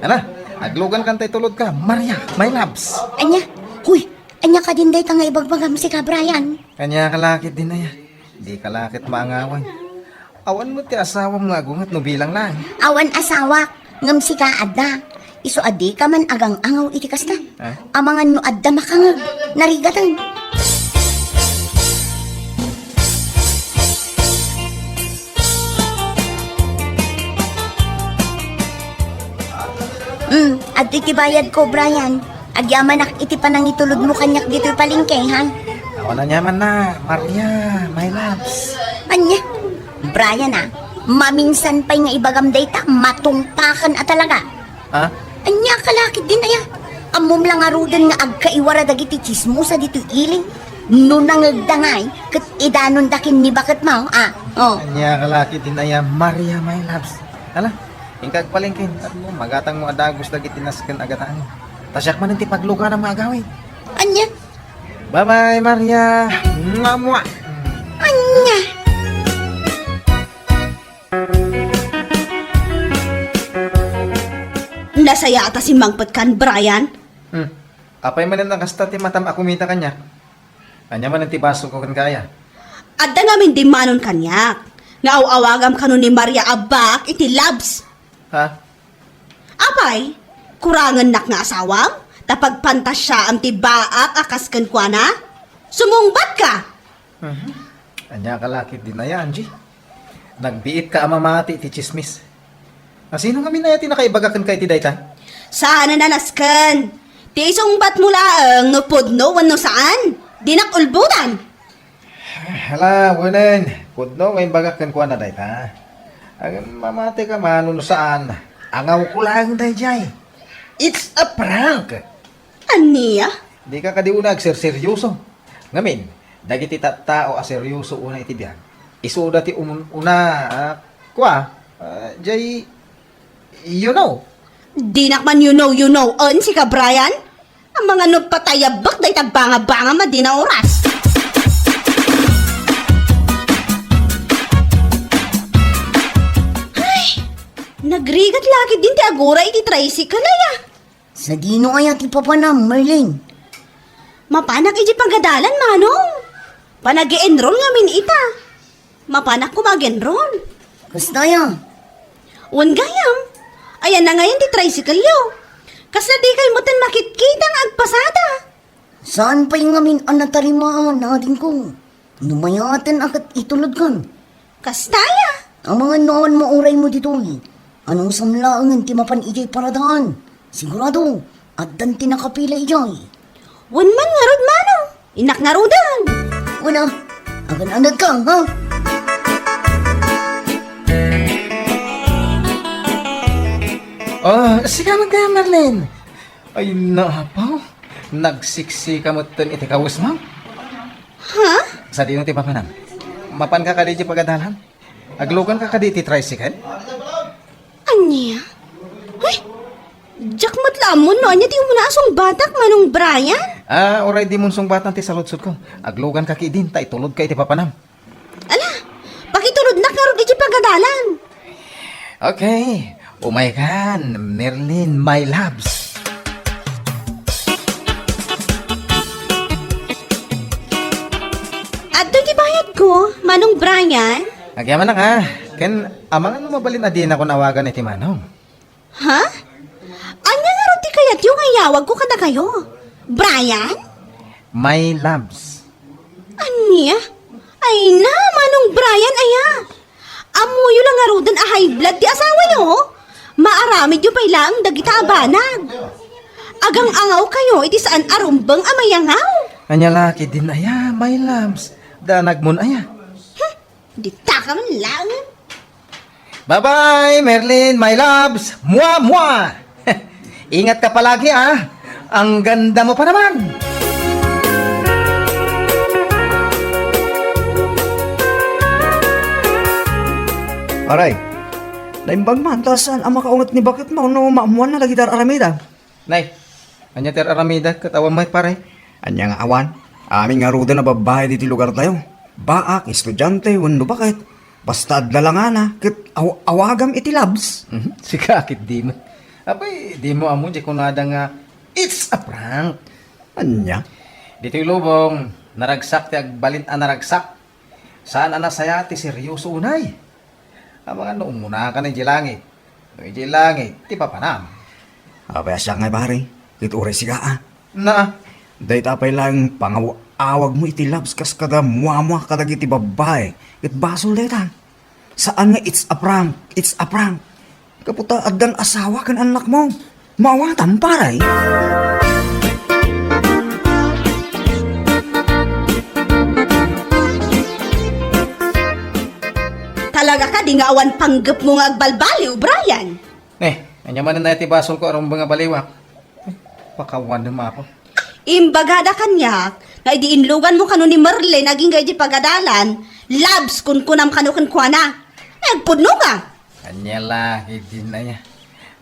Ala, aglugan kan tay tulod ka, Maria, my loves. Ania? Huy, ania kadin dayta nga ibagbagam sika, Brian? Ania ka lakit din aya? Di ka lakit maangawan. Awan mo ti asawam nga agunget no bilang lang. Awan asawak, ngem sika adda. Isu a dika man agang-angaw iti kasta. Ha? Amangan no adda makangeg, narigaten. Hmm, adtoy ti bayadko, Brian. Agyamanak iti panangitulodmo kaniak ditoy palengke, ha? Awan a niaman na, Maria, my loves. Ania? Brian, ah, maminsan pay nga ibagam dayta, matungpakan a talaga. Ha? Ania ka la ketdin aya? Ammom la ngaruden nga agkaiwara dagiti tsismosa ditoy ili. No nangegda ngay, ket idanonda ken ni baketmo, ah. Oh. Ania ka la ketdin aya, Maria, my loves? Hala, inka agpalengke, tapno magatangmo a dagus dagiti nasken a gatangem. Ta siak manen ti pagluganam nga agawid. Ania? Bye-bye, Maria. Mua, mua. Ania? Nasayaat a simmangpet kan Brian. Hmm. Apay manen a kasta ti matam a kumita kaniak? Ania manen ti basolko kenka aya? Adda ngamin dimmanon kaniak nga aw-awagam kano ni Maria a baak iti loves. Ha? Apay, kurangennak nga asawam? Ta pagpantasiaam ti baak a kas kenkuana? Sumungbatka! Mhm. Ania ka la ketdin aya, Angie? Nagbiitka a mamati iti tsismis. A, sino ngamin aya ti nakaibaga kenka iti dayta? Saan a nasken. Ti isungbatmo laeng no pudno wenno saan. Dinak ulbodan. Hala, wenen, pudno nga imbagak kenkuana dayta. Awan mamati ka mano no saan. Angawko laeng daydiay. It's a prank. Ania? Dika kadi una agserseryoso. Ngamin, dagiti tattao a seryoso una iti biag, isuda ti umun-, una, ah, kua, ah, jay, you know. Dinak man you know, you know, en, sika, Brian? Amangan no patayabbek dayta bangabangam a di naoras. Ay! Nagrigat la ketdin ti agura iti tricycle aya. Sadino aya ti papanam, Merlin? Mapanak iti pagadalan, Manong. Panag-enroll ngamin ita. Mapanak koma ag-enroll. Kasta aya? Wen gayam. Ayan na ngayon ti tricycle yo. Kasla di kayo metten makitkita nga agpasada. Saan pay ngamin a natarimaan, adingko? No mayaten a ket itulodkan. Kasta aya? Amangan no awan mauraymo ditoy. Anusam laengen ti mapan idiay paradaan. Sigurado, addan ti nakapila idiay. Wen man ngarud, Manong. Innak ngaruden. Una, agan-anadka, ha? Oh, sika man kaya, Merlin. Ay, naapaw. Nagsiksika metten iti kawesmo. Ha? Sadino ti papanam? Mapanka kadi iti pagadalan? Agluganka kadi iti tricycle? Ania? Ay, diak met la ammon no ania ti umuna a sungbatak, Manong Brian? Ah, uray dimon sungbatan ti saludsodko. Agluganka ketdin ta itulodka iti papanam. Ala, pakitulodnak ngarud iti pagadalan. Okay, umaykan, Merlin, my loves. Adtoy ti bayadko, Manong Brian. Agyamanak, ha? Ken amangan no mabalin a dinakon awagan iti manong. Ha? Ania ngarud ti kayatyo nga iyawagko kadakayo? Brian? My loves. Ania? Ay na, Manong Brian, aya. Ammoyo la ngaruden a high blood ti asawayo. Maaramidyo pay laeng dagita a banag. Agang-angaw kayo iti saan a rumbeng a mayangaw. Ania la ketdin aya, my loves? Danagmon aya? Hmm, dita ka man laeng. Bye-bye, Merlin, my loves. Mua, mua! Ingat ka palagi, ah. Ang ganda mo pa naman. Aray, naimbag man, ta saan a makaunget ni baketmo no maammuanna dagiti ar-aramidem? Nay, ania ti ar-aramidek ket awan met, pare? Ania nga awan? Amin ngaruden a babbai ditoy lugartayo. Baak, estudiante, wenno baket. Basta adda langana, ket aw-, awagam iti loves. Mhm. Sika, ket di met. Apay, dimo ammo, di kunada nga, "It's a prank." Ania? Ditoy lubong, naragsak ti agbalin a naragsak. Saan a nasayaat ti seryoso unay. Amangan no umunaka na idiay langit. No idiay langit, ti papanam. Apay a siak ngay, pare, ket uray sika, a. Na. Dayta pay laeng pangaw-awagmo iti loves kas kada muamua kadagiti babbai. Ket basol dayta. Saan nga it's a prank, it's a prank. Gapu ta addan asawa ken annakmo. Maawatam, pare. Tala Aga kadi nga awan panggepmo nga agbalbaliw, Brian. Eh, ania manen dayta ti basolko a rumbeng a baliwak? Eh, pakawan dem, Apo. Imbagada kaniak nga idi inluganmo kano ni Merlin agingga iti pagadalan, loves kunkunam kano kenkuana. Ay, agpudno ka. Ania la, idin aya.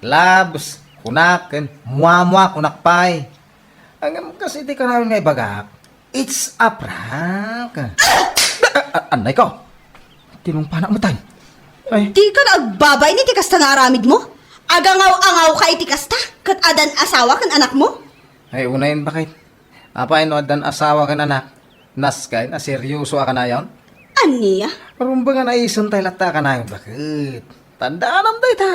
Loves, kunak, ken mua-mua, kunak pay. Ngem kas iti kanayon nga ibagak, it's a prank. Ah! Ah, ah, anay ko. Tinungpanak met ay. Ay. Di ka na agbabain iti kasta nga aramidmo? Agangaw-angaw ka iti kasta, ket addan asawa ken anakmo? Ay, unayen, baket. Apay no addan asawa ken anak, naskay a seryoso a kanayon? Ania? Rumbeng a naisentay latta a kanayon, baket. Tandaanam dayta.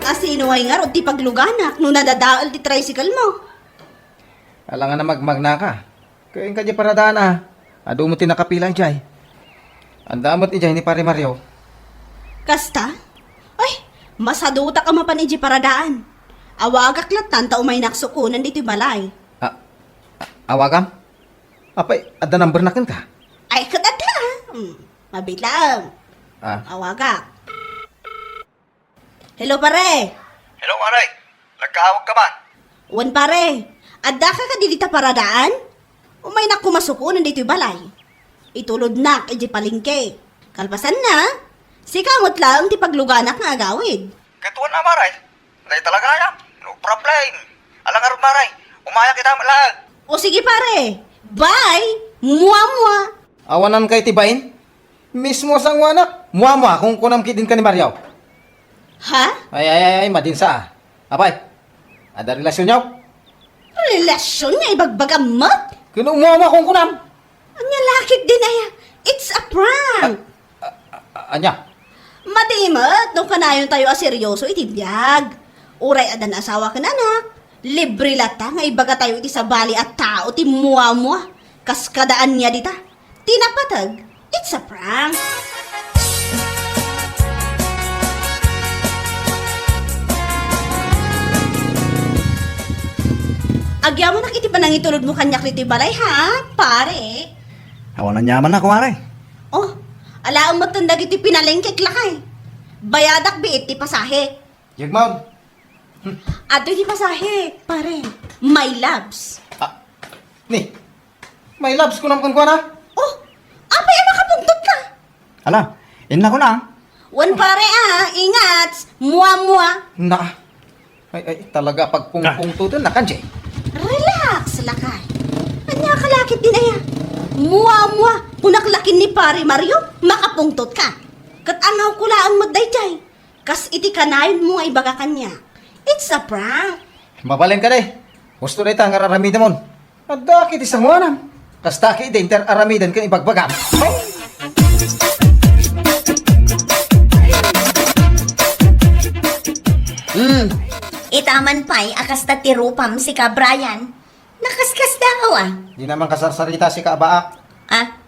Asino ngay ngarud ti pagluganak no nadadael ti tricycle mo? Alangan a magmagnaka. Ken kadi paradaan a, adu met ti nakapila idiay. Adda met idiay ni Pare Mario. Kasta? Ay, masadutak a mapan idiay paradaan. Awagak lattan ta umaynak sukonen ditoy balay. Ah, ah, awagam? Apay, adda numbernak kenka? Ay, ket adda. Hmm, mabiit laeng. Ah. Awagak. Hello, pare. Hello, pare. Nagkaawag ka man? Wen, pare. Adda ka kadi dita paradaan? Umaynak koma sukonen ditoy balay. Itulodnak idiay palengke. Kalpasanna, sika met laeng ti pagluganak nga agawid. Ket wen a, pare. Dayta la gayam. No problem. Ala ngarud, pare. Umayak ita met laeng. O sige, pare. Bye. Mua-mua. Awanan kay ti bain? Mismo a sangoanak, mua-mua, kunkunam ketdin ken ni Mario. Ha? Ay, ay, ay, ay, madinsa. Apay, adda relasionyo? Relasion nga ibagbagam met? Ken mua-mua, kunkunam. Ania la ketdin aya? It's a prank. Ah, ah, ah, ania? Madi met no kanayontayo a seryoso iti biag. Uray addan asawa ken anak, libre latta nga ibagatayo iti sabali a tao ti mua-mua. Kas kada ania dita? Ti napateg, it's a prank. Agyamanak iti panangitulodmo kaniak ditoy balay, ha, pare? Awan aniamannak, pare. Oh, alaem metten dagiti pinalengkek, lakay. Bayadak biit ti pasahe. Yegmon. Adtoy ti pasahe, pare. My loves. Ah, ni, my loves, kunam kenkuana? Oh, apay a makapungtot ka? Ala, inna ko na. Wen, pare, ah, ingat. Mua-mua. Na. Ay, ay, talaga pagpungpungtoten na, kanjay. Relax, lakay. Ania ka la ketdin aya? Mua-mua. Kunak la ken ni Pare Mario, makapungtot ka. Ket angawko laeng met dayjay. Kas iti kanayonmo nga ibaga kaniak, it's a prank. Mabalin ka, day. Husto dayta nga ar-aramidemon. Adda ket ti sangoanam. Kasta ket ti inter-aramiden ken ibagbagam. Hmm. Ita man pay a kasta ti rupam, sika, Brian. Nakaskasdaaw, ah. Di naman kasarsarita, sika, baak. Ah?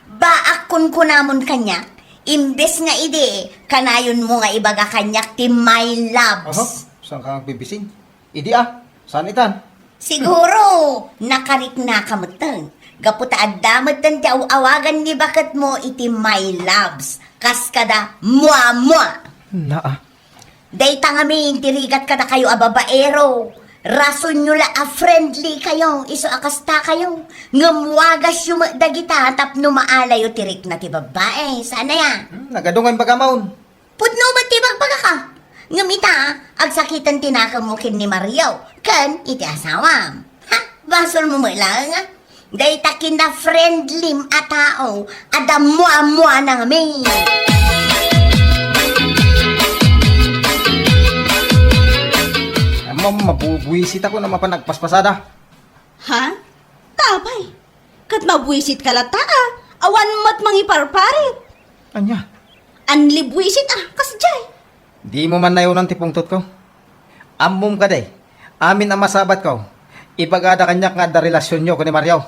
Baak kunkunamon kaniak, imbes nga idi, kanayonmo nga ibaga kaniak ti my loves. Aha, saan ka agbibisin? Idi, ah, saan itan? Siguro, nakariknaka metten. Gapu ta adda metten ti aw-awagan ni baketmo iti my loves. Kas kada mua-mua. Naa. Dayta ngamin ti rigat kadakayo a babaero. Rasonyo la a friendly kayo, isu a kasta kayo. Ngem wagasyo met dagita tapno maalayo ti rikna ti babbai. Saan aya? Hmm, nagadu nga imbagam, aun. Pudno met ti bagbagaka. Ngem ita, agsakiten ti nakemmo ken ni Mario, ken iti asawam. Ha? Basolmo met laeng, a? Dayta kinafriendlim a tao, adda mua-muana ngamin. Ammom, mabubuisit ako na mapan agpaspasada. Ha? Tapay? Ket mabuisit ka latta, a? Awan met mangiparparit. Ania? Anli buisit, a? Kasdiay. Dimo man nayonan ti pungtotko. Ammom kadi, amin a masabatko, ibagada kaniak nga adda relasionyo ken ni Mario.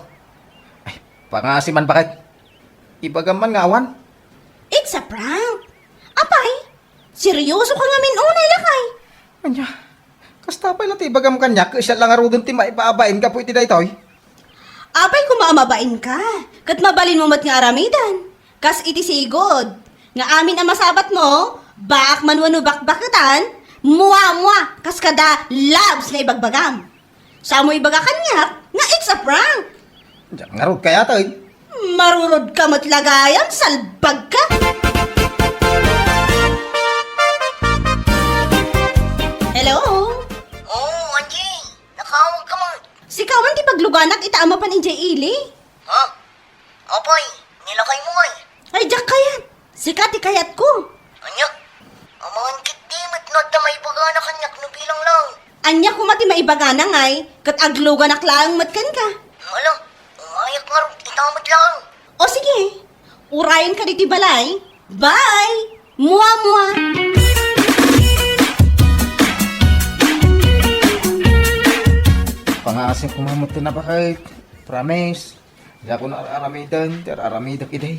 Ay, pangasi man baket. Ibagam man nga awan. It's a prank. Apay, seryoso ka ngamin unay, lakay. Ania? Basta pay la ti ibagam kaniak, siak la ngaruden ti maibabain gapu iti daytoy. Apay koma a mabainka, ket mabalinmo met nga aramiden. Kas iti sigud, nga amin a masabatmo, baak man wenno bakbaketan, mua-mua, kas kada labs nga ibagbagam. Saanmo ibaga kaniak nga it's a prank. Diak ngarud kayatay. Marurodka met la gayam, salbagka. Hello? Oo, Angie. Nakaawagka man. Sika man ti pagluganak ita a mapan idiay ili. Ha? Apay, nilakaymo ay. Ay, diak kayat. Sika ti kayatko. Ania? Amangan ketdi met no adda maibagana kaniak no bilang lang. Ania koma ti maibagana ngay, ket agluganak laeng met kenka. Ala, umayak ngarud, ita met laeng. O sige, urayenka ditoy balay. Bye! Mua-mua! Pangaasim koma met ti nabaket. Promise. Diakon ar-aramiden, ti ar-aramidek idi.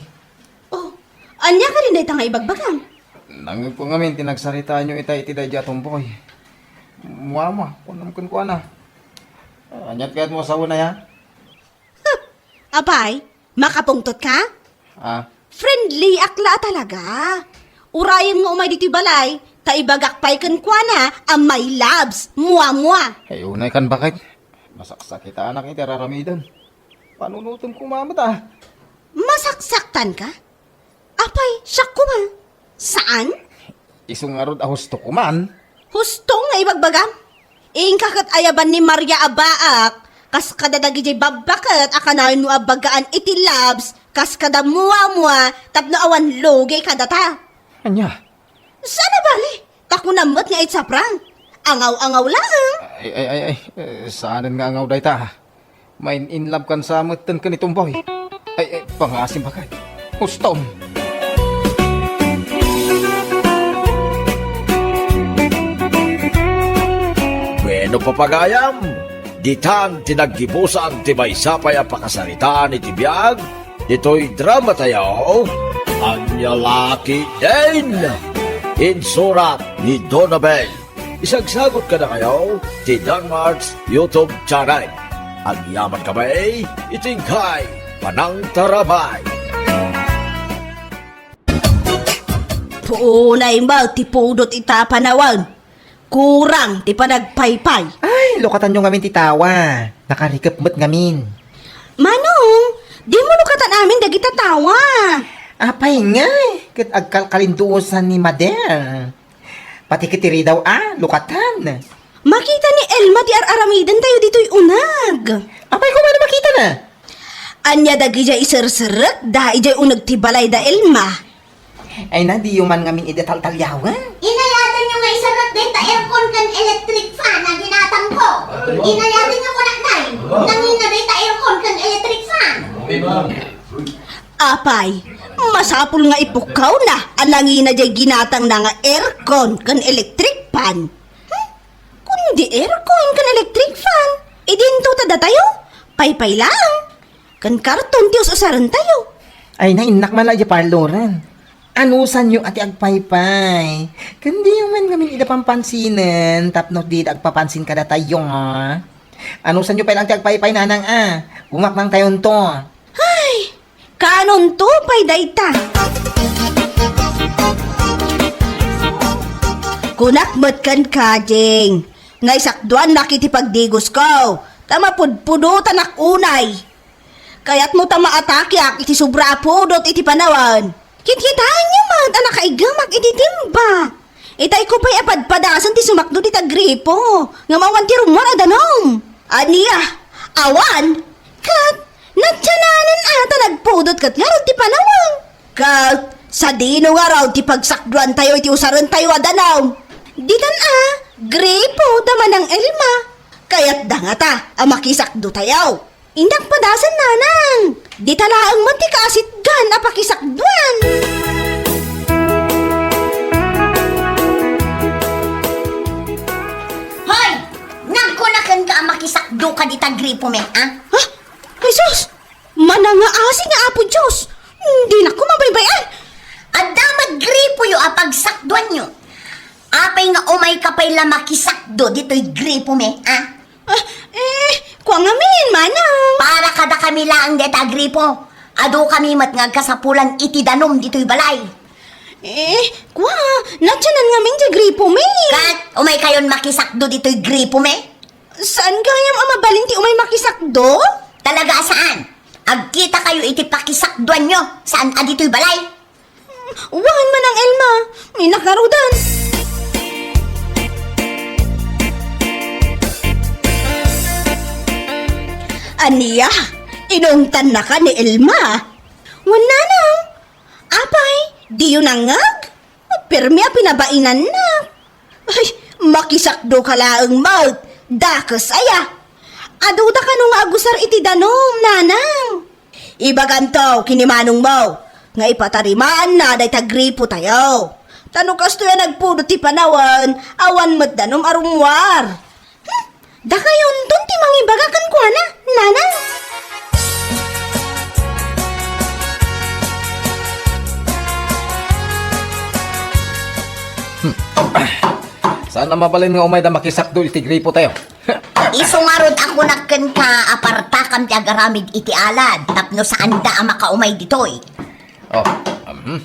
Oh, ania kadi dayta nga ibagbagam? Nangngegko ngamin ti nagsaritaanyo ita iti daydi a tumboy. Mua-mua, kunam kenkuana. Ah, aniat kayatmo a sawen aya? Huh! Apay, makapungtotka? Ah. Friendlyak la a talaga. Urayem nga umay ditoy balay, ta ibagak pay kenkuana a my loves, mua-mua. Ay, unay kan baket. Masaksakitanak iti ar-aramiden. Panunotem koma met a. Masaksaktanka? Apay, siak koma. Saan? Isu ngarud a husto koma. Husto nga ibagbagam? Inka ket ayaban ni Maria a baak, kas kadadagidiay babbaket a kanayon mo a bagaan iti labs, kas kada mua-mua tapno awan lugi kadata. Ania? Saan a bale? Ta kunam met nga it's a prank. Angaw-angaw laeng. Ay, ay, ay, ay. Eh, saanen nga angaw dayta. Main-in love kan sa metten ken ni Tomboy. Ay, ay, pangaasim baket. Hustom. Bueno, papagayam, ditan ti naggibusan ti maysa pay a pakasaritaan iti biag ditoy drama tayo, Ania La Ketdin. Insurat ni Donabel. Isagsagot kadakayo ti Danmart's YouTube channel. Agyaman kami iti inkay panangtarabay. Puunay met ti pudot ita a panawen. Kurang ti panagpaypay. Ay, lukatanyo ngamin ti tawa. Nakarikep met ngamin. Manong, dimo lukatan amin dagita tawa. Apay ngay, ket agkalkalinduosan ni Mader. Pati ket iridaw a lukatan. Makita ni Elma ti ar-aramiden tayo ditoy uneg. Apay koma no makitana? Ania dagidiay iserserekda idiay uneg ti balay da Elma? Ay na, diyo man ngamin idi taltaliawen. Inayatanyo nga iserrek dayta aircon ken electric fan a ginatangko. Inayatanyo kunak, nay. Nangina dayta aircon ken electric fan. Apay, masapul nga ipukkawna a nangina diay ginatangna nga aircon ken electric fan. Hmm? Kundi aircon ken electric fan, idinto ta datayo, paypay laeng. Ken karton ti us-usarentayo. Ay, nainnak man la idiay parloren. Anusanyo a ti agpaypay? Ken diyo man ngamin ida pampansinen tapno dida agpapansin kadatayo. Anusanyo pay lang ti agpaypay, nanang a. Gumaknangtayonto. Ay, kanonto pay dayta. Kunak met kenka, Jing, nga isakduannak iti pagdigosko, ta mapudpudotanak unay. Kayatmo ta maatakeak iti sobra a pudot iti panawen. Kitkitaenyo met a nakaiggemak iti timba. Itayko pay a padpadasen ti sumakdo dita gripo, ngem awan ti rummuar a danum. Ania? Awan? Ket natiananen a ta nagpudot ket ngarud ti panawen. Ket sadino ngarud ti pagsakduantayo iti usarentayo a danum? Ditan a, gripo ta manang Elma. Kayatda ngata a makisakdotayo. Innak padasen, nanang. Dita laeng met ti kaasitgan a pakisakduan. Hoy! Nagkuna kenka a makisakdoka dita gripo met, a? Ha? Ay, sus! Manangaasi nga Apo Dios! Dinak koma baybay-an! Adda met gripoyo a pagsakduanyo. Apay Ay nga umay ka pay la makisakdo ditoy gripo mi, a? Ah, eh, kua ngamin, manang. Para kadakami laeng deta a gripo. Adu kami met nga agkasapulan iti danum ditoy balay. Eh, kua, natianan ngamin ti gripo mi. Ket umay kayon makisakdo ditoy gripo mi? Saan gayam a mabalin ti umay makisakdo? Talaga a saan. Agkita kayo iti pakisakduanyo, saan a ditoy balay. Wen, Manang Elma, may nakarudan. Ania, inungtannaka ni Elma? Wen, nanang. Apay, diyo nangngeg? Permi a pinabainannak. Ay, makisakdo ka laeng met. Dakes aya. Aduda kano nga agusar iti danum, nanang. Ibaganto ken ni manongmo nga ipatarimaanna dayta gripotayo. Ta no kastoy a nagpudot ti panawen, awan met danum a rummuar. Hmm, dakayonton ti mangibaga kenkuana, nanang. Hmm. Saan a mabalin nga umayda makisakdo iti gripotayo? Isu ngarud a kunak kenka, apartakam ti agaramid iti alad tapno saanda a makaumay ditoy. Oh, um,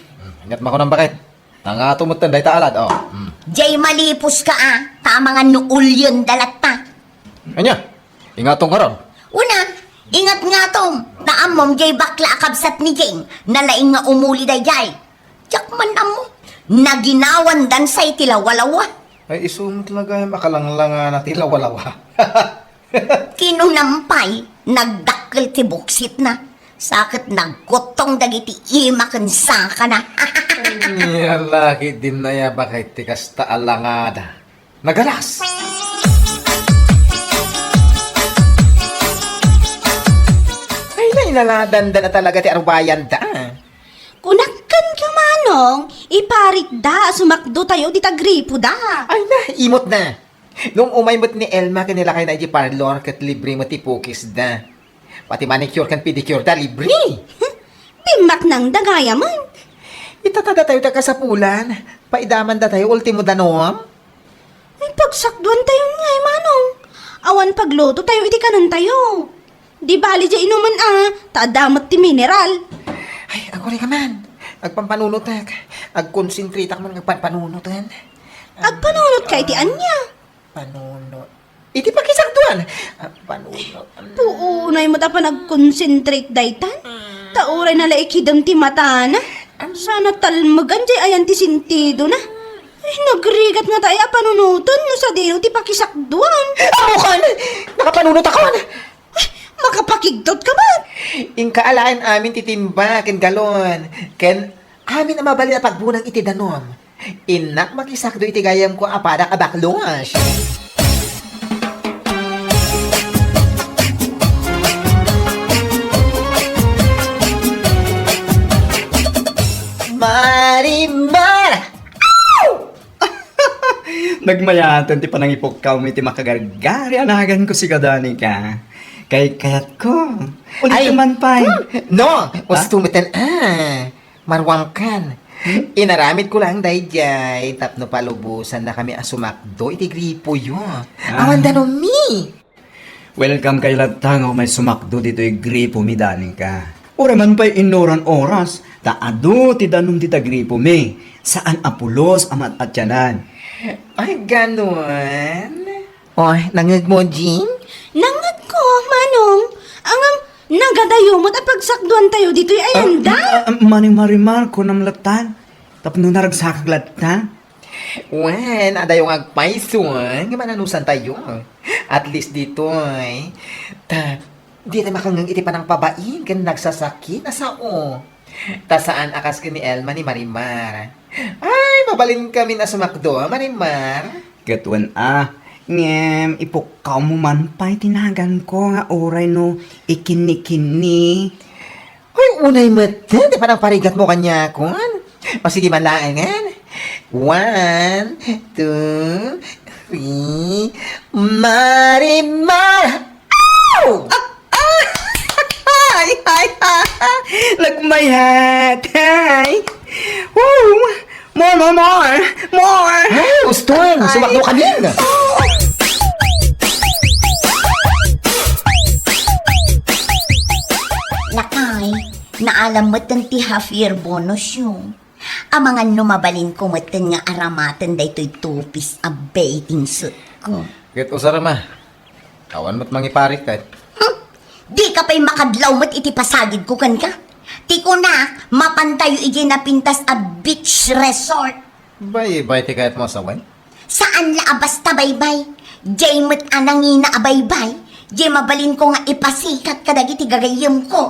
ingat makunan bakit? Tangato metten dayta alad, oh. Mm. Jay malipuska a, ta amangan no ulyenda latta. Ania? Ingatom ngarud? Una, ingat ngatom, ta ammom jay bakla a kabsat ni Jing, nalaing nga umuli dayjay. Diak man ammo, naginawandan say ti lawalawa. Ay, isu met la gayam a kalanglangana ti lawalawa. Kinunam pay, nagdakkel ti buksitna. Sa ket nagkuttong dagiti ima ken sakana. Ania la ketdin aya bakit ti kasta a langada? Nagalas! Ay, nainaladanda na talaga ti arubayanda. Kunak kenka, manong, iparitda a sumakdotayo dita gripoda. Ay na, imot na. Nung umay met ni Elma ken ni lakayna idiay parlor ket libre met ti pukisda. Pati manicure ken pedicure da, libre. Hmm, bimmaknangda gayamen. Ita ta datayo ti kasapulan. Paidamandatayo, ultimo danum. Ay, pagsakduantayo ngay, manong. Awan paglutotayo iti kanentayo. Di bali diay inumen a, ta adda met ti mineral. Ay, agurayka man. Agpampanunotek. Agkonsentretak man nga agpanpanunoten. Agpanunotka iti ania? Panunot. Iti pakisakduan. Ah, panunot. Puunay met a panagconcentrate daytan. Ta uray nalaikidem ti matana. Sana talmegan diay ayan ti sentidona. Ay, nagrigat ngata aya a panunoten no sadino ti pakisakduan. Ammokan! Nakapanunot akon! Ay, makapakigtot ka met! Inka alaen amin ti timba ken galon, ken amin a mabalin a pagbunang iti danum. Innak makisakdo iti gayamko a padak a baklos. Marimar! Aw! Nagmayaten ti panangipukkawmo iti makagargari a naganko, sika, Danica. Kaykayatko. Ulitem man pay. Hmm, no, ah? Usto metten, ah. Maruangkan. Hmm? Inaramidko laeng daydiay tapno palubosannakami a sumakdo iti gripoyo. Ah. Awan danummi. Welcome kayo latta nga umay sumakdo ditoy gripomi, Danica. Uray man pay innuran oras, ta adu ti danum dita gripomi. Saan a pulos a maat-atianan. Ay, ganun? Oh, nangngegmo, Jing? Nangngegko, Manong. Ngem, nagadayo met a pagsakduantayo ditoy ayanda. Ah, ah, ah, Mani Marimar, kunam latta. Tapno naragsakak latta. Wen, adayo nga agpayso, eh, nga mananusantayo. At least ditoy, ta, dita makangngeg iti panangpabain ken nagsasakit a sao. Ta saan a kas ken ni Elma ni Marimar. Ay, mabalinkamin a sumakdo, Marimar. Ket wen a, ngem ipukkawmo man pay ti naganko nga uray no ikinni-kinni. Hoy, unay met ti panangparigatmo kaniakon. O, sige man laengen. One, two, three. Marimar! Ow! Ah! Ah! Ay, ay, ay, ay. Nagmayat. Ay. Woo! More, more, more! More! Ay, Tuwing sumakto ka din. Lakay, naalam metten ti half year bonus yo. Amangan no mabalinko metten nga aramaten daytoy two-piece a bathing suit ko. Ket usar, ma. Awan met mangiparit ket. Hmm? Dika pay makadlaw met iti pasagidko kenka. Ti kunak, mapantayo idiay napintas a beach resort. Baybay ti kayatmo a sawen? Saan la a basta baybay. Diay met a nangina a baybay. Diay mabalinko nga ipasikat kadagiti gagayyemko.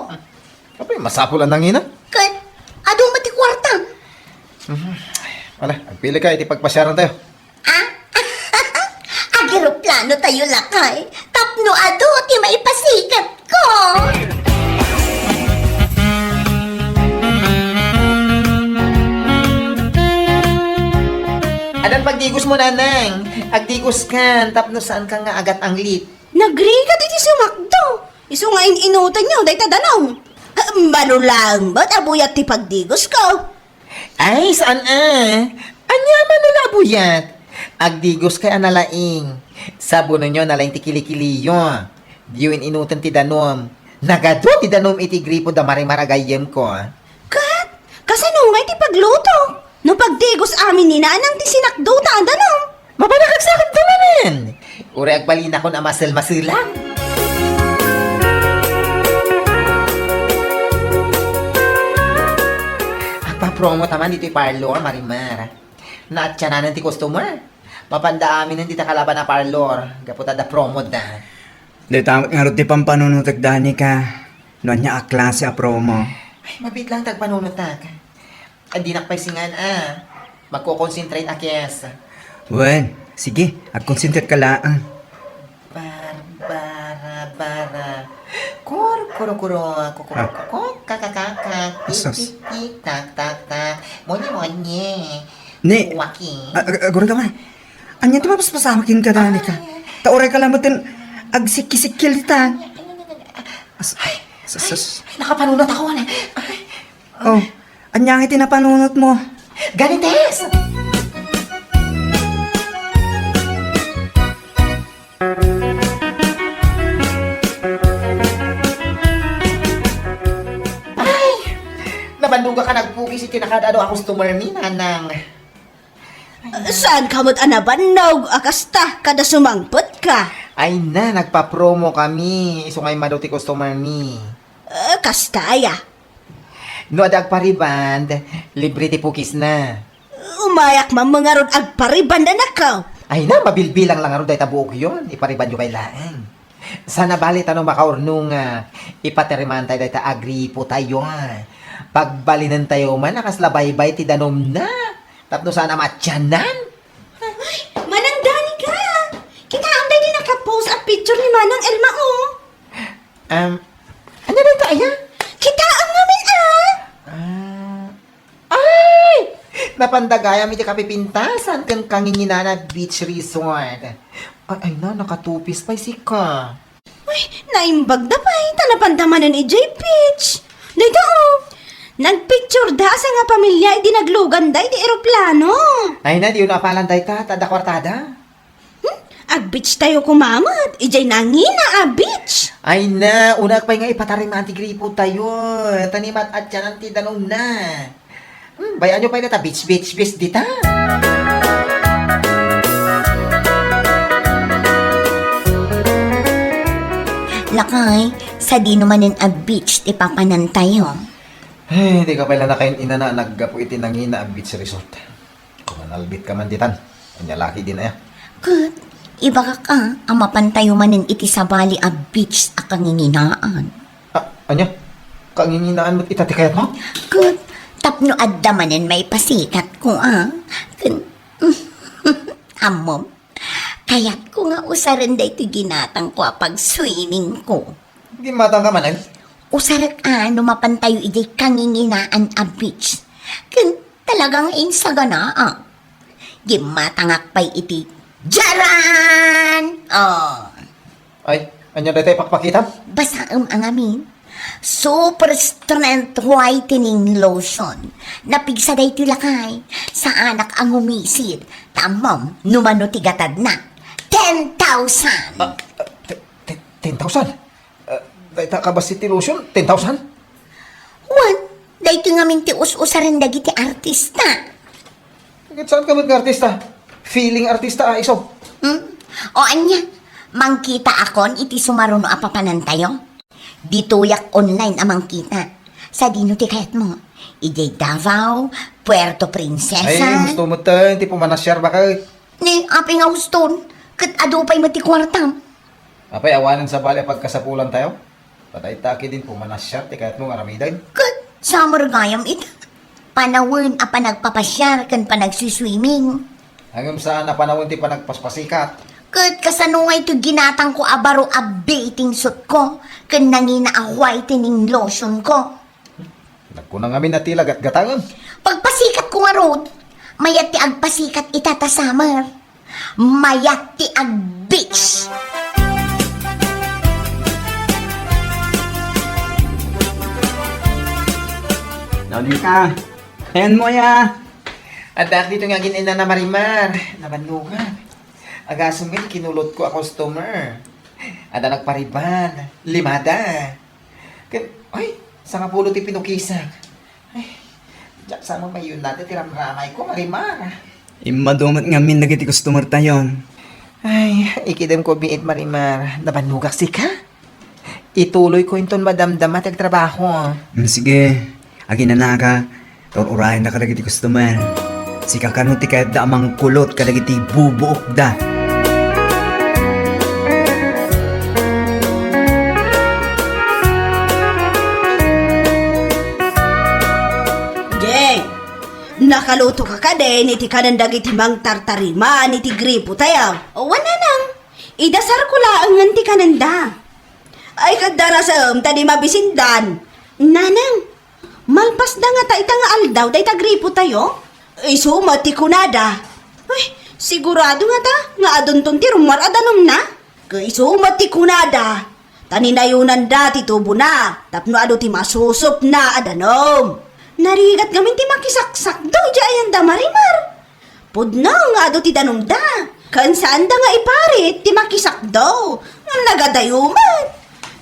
Apay, masapul a nangina? Ket, adu met ti kuartam. Mhm. Ala, agpilika iti pagpasiarantayo. Ah? Ageroplano tayo, lakay. Tapno adu ti maipasikatko. Adan pagdigosmo, nanang. Agdigoskan, tapno saanka nga agat-anglit. Nagrigat iti sumakto. Isu nga in-inutanyo, dayta danum. Mano laeng met a buyat ti pagdigosko. Ay, saan a? Ania man no nabuyat? Agdigoskay a nalaing. Sabonenyo a nalaing ti kilikiliyo. Diyo in-inuten ti danum. Nagadu ti danum iti gripo da Marimar a gayyemko. Ket, kasano ngay ti pagluto? No pagdigos amin ni nanang ti sinakdota a danum. Mabanak agsakit ka manen! Uray agbalinakon a masel-maselan. Agpa-promo ta man ditoy parlor, Marimar. Naatiananen ti customer. Mapanda aminen dita kalaban a parlor, gapu ta adda promo da. Dayta met ngarud ti pampanunotek, Danica. No ania a klase a promo? Ay, mabiit lang ti agpanunotak. Ay, dinak pay singan a. Magko-concentrate a kes. Wen, sige, ag-concentrate ka laang. Bar, bara, bara. Kur, kuro, kuro, kukuro, Ah. kuko, kakakaka, tik, Asus. tik, tik, tak, tak, tak. Monye, monye. Ni, Waki. a-, a-, agurang ka man. Ania ti mapaspasamak kenka, Danica? Ay. Ta uray ka lamet ken agsikki-sikki ditan. Ay, ay, ay, ay, ay. As-, Ay, as-, ay, as-, ay, nakapanunot ako, ano? Ay. Oh, ania nga iti napanunotmo? Ganites! Ay! Nabannogak a nagpukis iti nakaad-adu a customer mi, nanang. Saanka met a nabannog a kasta kada sumangpetka? Ay na, nagpa-promo kami. Isu nga immadu ti customer mi. Eh, kasta aya? No adda agpa-rebond, libre ti pukisna. Umayak man ngarud agpa-rebond a nakaw. Ay na, mabilbilang lang ngarud dayta buokyon. Ipa-rebondyo kay laeng. Saan a bale ta no makaurnongak, ipatarimantayo dayta a gripotayo. Pagbalinentayo man a kasla baybay ti danumna. Tapno saan a matiannan. Ay, Manang Danica! Kitaem daydi nakapost a picture ni Manang Elma, oh. Um, ania dayta aya? Kitaem ngamin, ah! Ah, ay! Napanda gayam iti kapipintasan ken kanginginaan a beach resort. Ay, ay na, naka-two-piece pay sika. Ay, naimbag da pay, ta napanda manen idiay beach. Dayta, oh. Nagpicture da a sangapamilia idi nagluganda iti eroplano. Ay na, diyo napalan dayta, ta adda kuartada. Hmm? Ag-beach tayo koma met, idiay nangina a beach. Ay na, unak pay nga ipatariman ti gripotayo. Ta ni mat-atianan ti danumna. Hmm, bay-anyo pay dayta beach, beach, beach dita. Lakay, sadino manen a beach ti papanantayo? Ay, dika pay la nakain-inana a naggapu iti nangina a beach resort. Kumanalbit ka man ditan. Ania la ketdin aya? Ket, ibagak a, a mapantayo manen iti sabali a beach a kanginginaan. Ah, ania? Kanginginaan met ita ti kayatmo? Ket, tapno adda manen maipasikatko a. Ken, ammom, kayatko nga usaren daytoy ginatangko a pag-swimmingko. Gimmatangka manen? Usarek a no mapantayo idiay kanginginaan a beach. Ken talaga nga insaganaa. Gimmatangak pay iti jaran! Oh. Ay, ania dayta ipakpakitam? Basaem a ngamin. Super Strength Whitening Lotion. Napigsa daytoy, lakay. Saanak a ngumisit. Ta ammom no mano ti gatadna. Ten thousand! Ah, ah, te-, te-, ten thousand? Ah, dayta kabassit ti lotion, ten thousand? Wen, daytoy ngamin ti us-usaren dagiti artista. Ket saan ka met nga artista? Feeling artista a isu. Hmm? O ania, mangkitaakon iti sumaruno a papanantayo? Ditoyak online a mangkita. Sadino ti kayatmo? Idiay Davao, Puerto Princesa? Ay, gusto mo tayo, ti pumanasiar ba kayo? Ni, apay nga uston? Ket adu pay met ti kuartam. Apay, awanen sa bali a pagkasapulan tayo? Patay ta, ket din pumanasiar ti kayatmo nga aramiden. Ket, summer gayam ita. Panawen a panagpapasiar ken panagsiswimming. Ngem saan a panawen ti panagpaspasikat. Ket kasano ngay ti ginatangko a baro a bathing suitko ken nangina a whitening lotionko? Nagkuna ngamin a ti la gatgatangem. Pagpasikatko ngarud, mayat ti agpasikat ita ta summer. Mayat ti ag-beach. Daw di ka. Ayan mo ya. Adda dito nga gin-, inana Marimar. Nabannugan. Agasem nga kinulotko a customer. Adda nagpariban. Limada. Ken, ay, sangapulo ti pinukisak. Ay, diak sa mamayun natin ti ramramayko, Marimar. Immadu met ngamin dagiti customer tayon. Ay, ikidemko biit, Marimar. Nabannogak sika? Ituloyko inton madamdama ti agtrabaho. Mm, sige. Aginanaka. Tur-urayen da kadagiti customer. Sika kano ti kayatda a mangkulot kadagiti bubuokda. Jay, nakaluto ka kadin iti kanen dagiti mangtartarimaan iti gripo tayo? Wen, nanang. Idasarko laengen ti kanenda. Ay, kadarasem, ta di mabisindan. Nanang, malpasda ngata ita nga aldaw dayta gripo tayo? Isu met ti kunada. Ay, sigurado ngata nga adunton ti rummuar a danumna? Ket isu met ti kunada. Ta ninayonanda ti tubona tapno adu ti masusupna a danum. Narigat ngamin ti makisaksakdo idiay ayanda, Marimar. Pudno nga adu ti danumda, ken saanda nga iparit ti makisakdo. Ngem nagadayo met.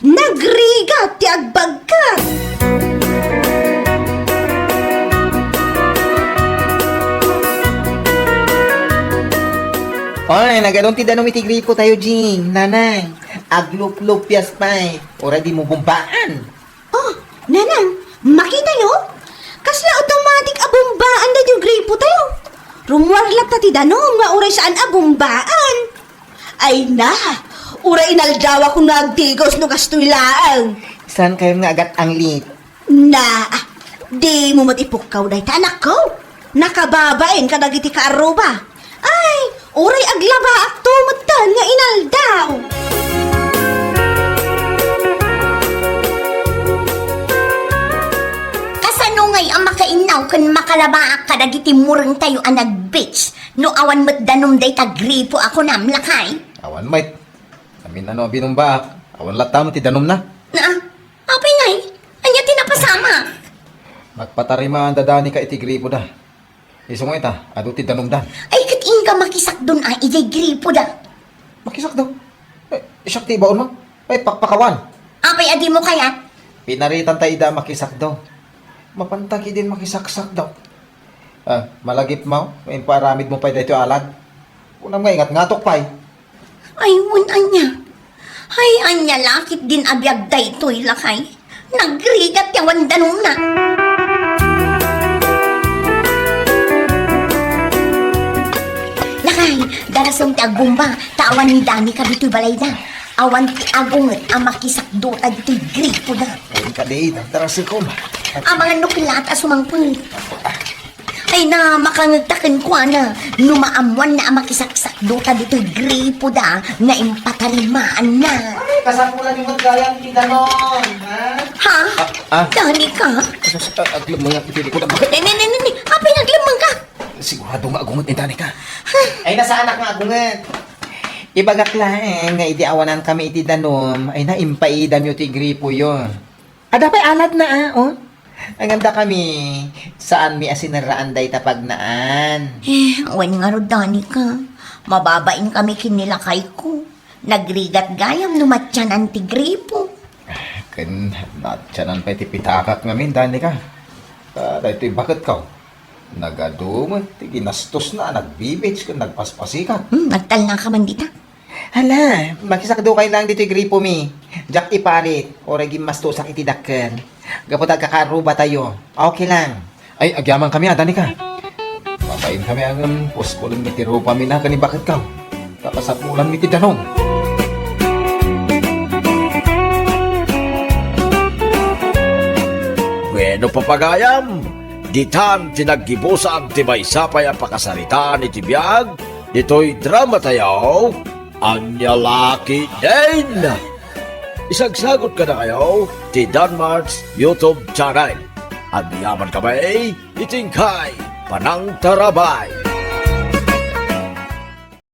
Nagrigat ti agbagkat. Oy, nagadun ti danum iti gripo tayo, Jing. Nanang, agluplupias pay. Uray dimo bumbaan. Oh, nanang, makitayo? Kasla automatic a bumbaan daytoy gripo tayo. Rummuar latta ti danum nga uray saan a bumbaan. Ay na, uray inaldawakon nga agtigos no kastoy laeng. Saan kayon nga agat-anglit? Na, dimo met ipukkaw dayta, anakko. Nakababain kadagiti kaarruba. Ay, uray aglabaakto metten nga inaldaw. Kasano ngay a makainnaw ken makalabaak kadagiti murengtayo a nag-beach no awan met danum dayta gripo a kunam, lakay? Awan met. Amin-ano a binumbaak, awan latta met ti danumna. Na, apay ngay, ania ti napasamak? Nagpatarimaan da Danica iti gripoda. Isu nga ita, adu ti danumdan. Ay, ket inka makisakdon a idiay gripoda. Makisakdo? Eh, siak ti ibaon mo? Ay, pakpakawan. Apay a dimo kayat? Pinaritan ta ida a makisakdo. Mapanta ketdin makisaksakdo. Ah, malagipmo, impaaramidmo pay daytoy alad. Kunam nga ingatngatok pay. Ay, wen ania? Ay, ania la ketdin a biag daytoy, lakay? Nagrigat ti awan danumna. Lakay, darasem ti agbumba, ta awan ni Danica ditoy balayda. Awan ti agunget a makisakdota ditoy gripoda. Ay, kadi, darasem ko. Amangan no kilat a sumangpet. Ay na, makangegta kenkuana. No maammuanna a makisaksakdota ditoy gripoda nga impatarimaanna. Ay, kasapulan ni Magdayang ti danum, ha? Ha? Ah, ah. Danica? Sus, ah, aglemmeng nga iti likod. Ne, ne, ne, ne, ne. Apay nga aglemmeng ka? Sigurado nga agunget ni Danica. Ay, nasaanak nga agunget. Ibagak laeng nga idi awanankami iti danum, ay na, impaidamyo ti gripoyo. Adda pay aladna, ah, oh. Ngem dakami, saanmi a sinerraan dayta pagnaan. Eh, wen ngarud, Danica. Mababain kami ken ni lakayko. Nagrigat gayam no matianan ti gripo. Ken matianan pay ti pitakak ngamin, Danica. Ta daytoy baketko. Nagadu met ti ginastosna a nagbibids ken nagpaspasikak. Hmm, nagtalnaka man dita. Hala, makisakdukay laeng ditoy gripomi. Diak iparit, uray gimmastosak iti dakkel. Gapu ta agkakaarrubatayo. Okay lang. Ay, agyamankami a, Danica. Mabain kami a ngem puskolenmi ti rupami a ken ni baketko. Ta pasapulanmi ti danum. Bueno, papagayam, ditan ti naggibusan ti maysa pay a pakasaritaan iti biag ditoy dramatayo, Ania La Ketdin. Isagsagut kadakayo ti Danmart's YouTube channel. Agyamankami iti inkay panangtarabay.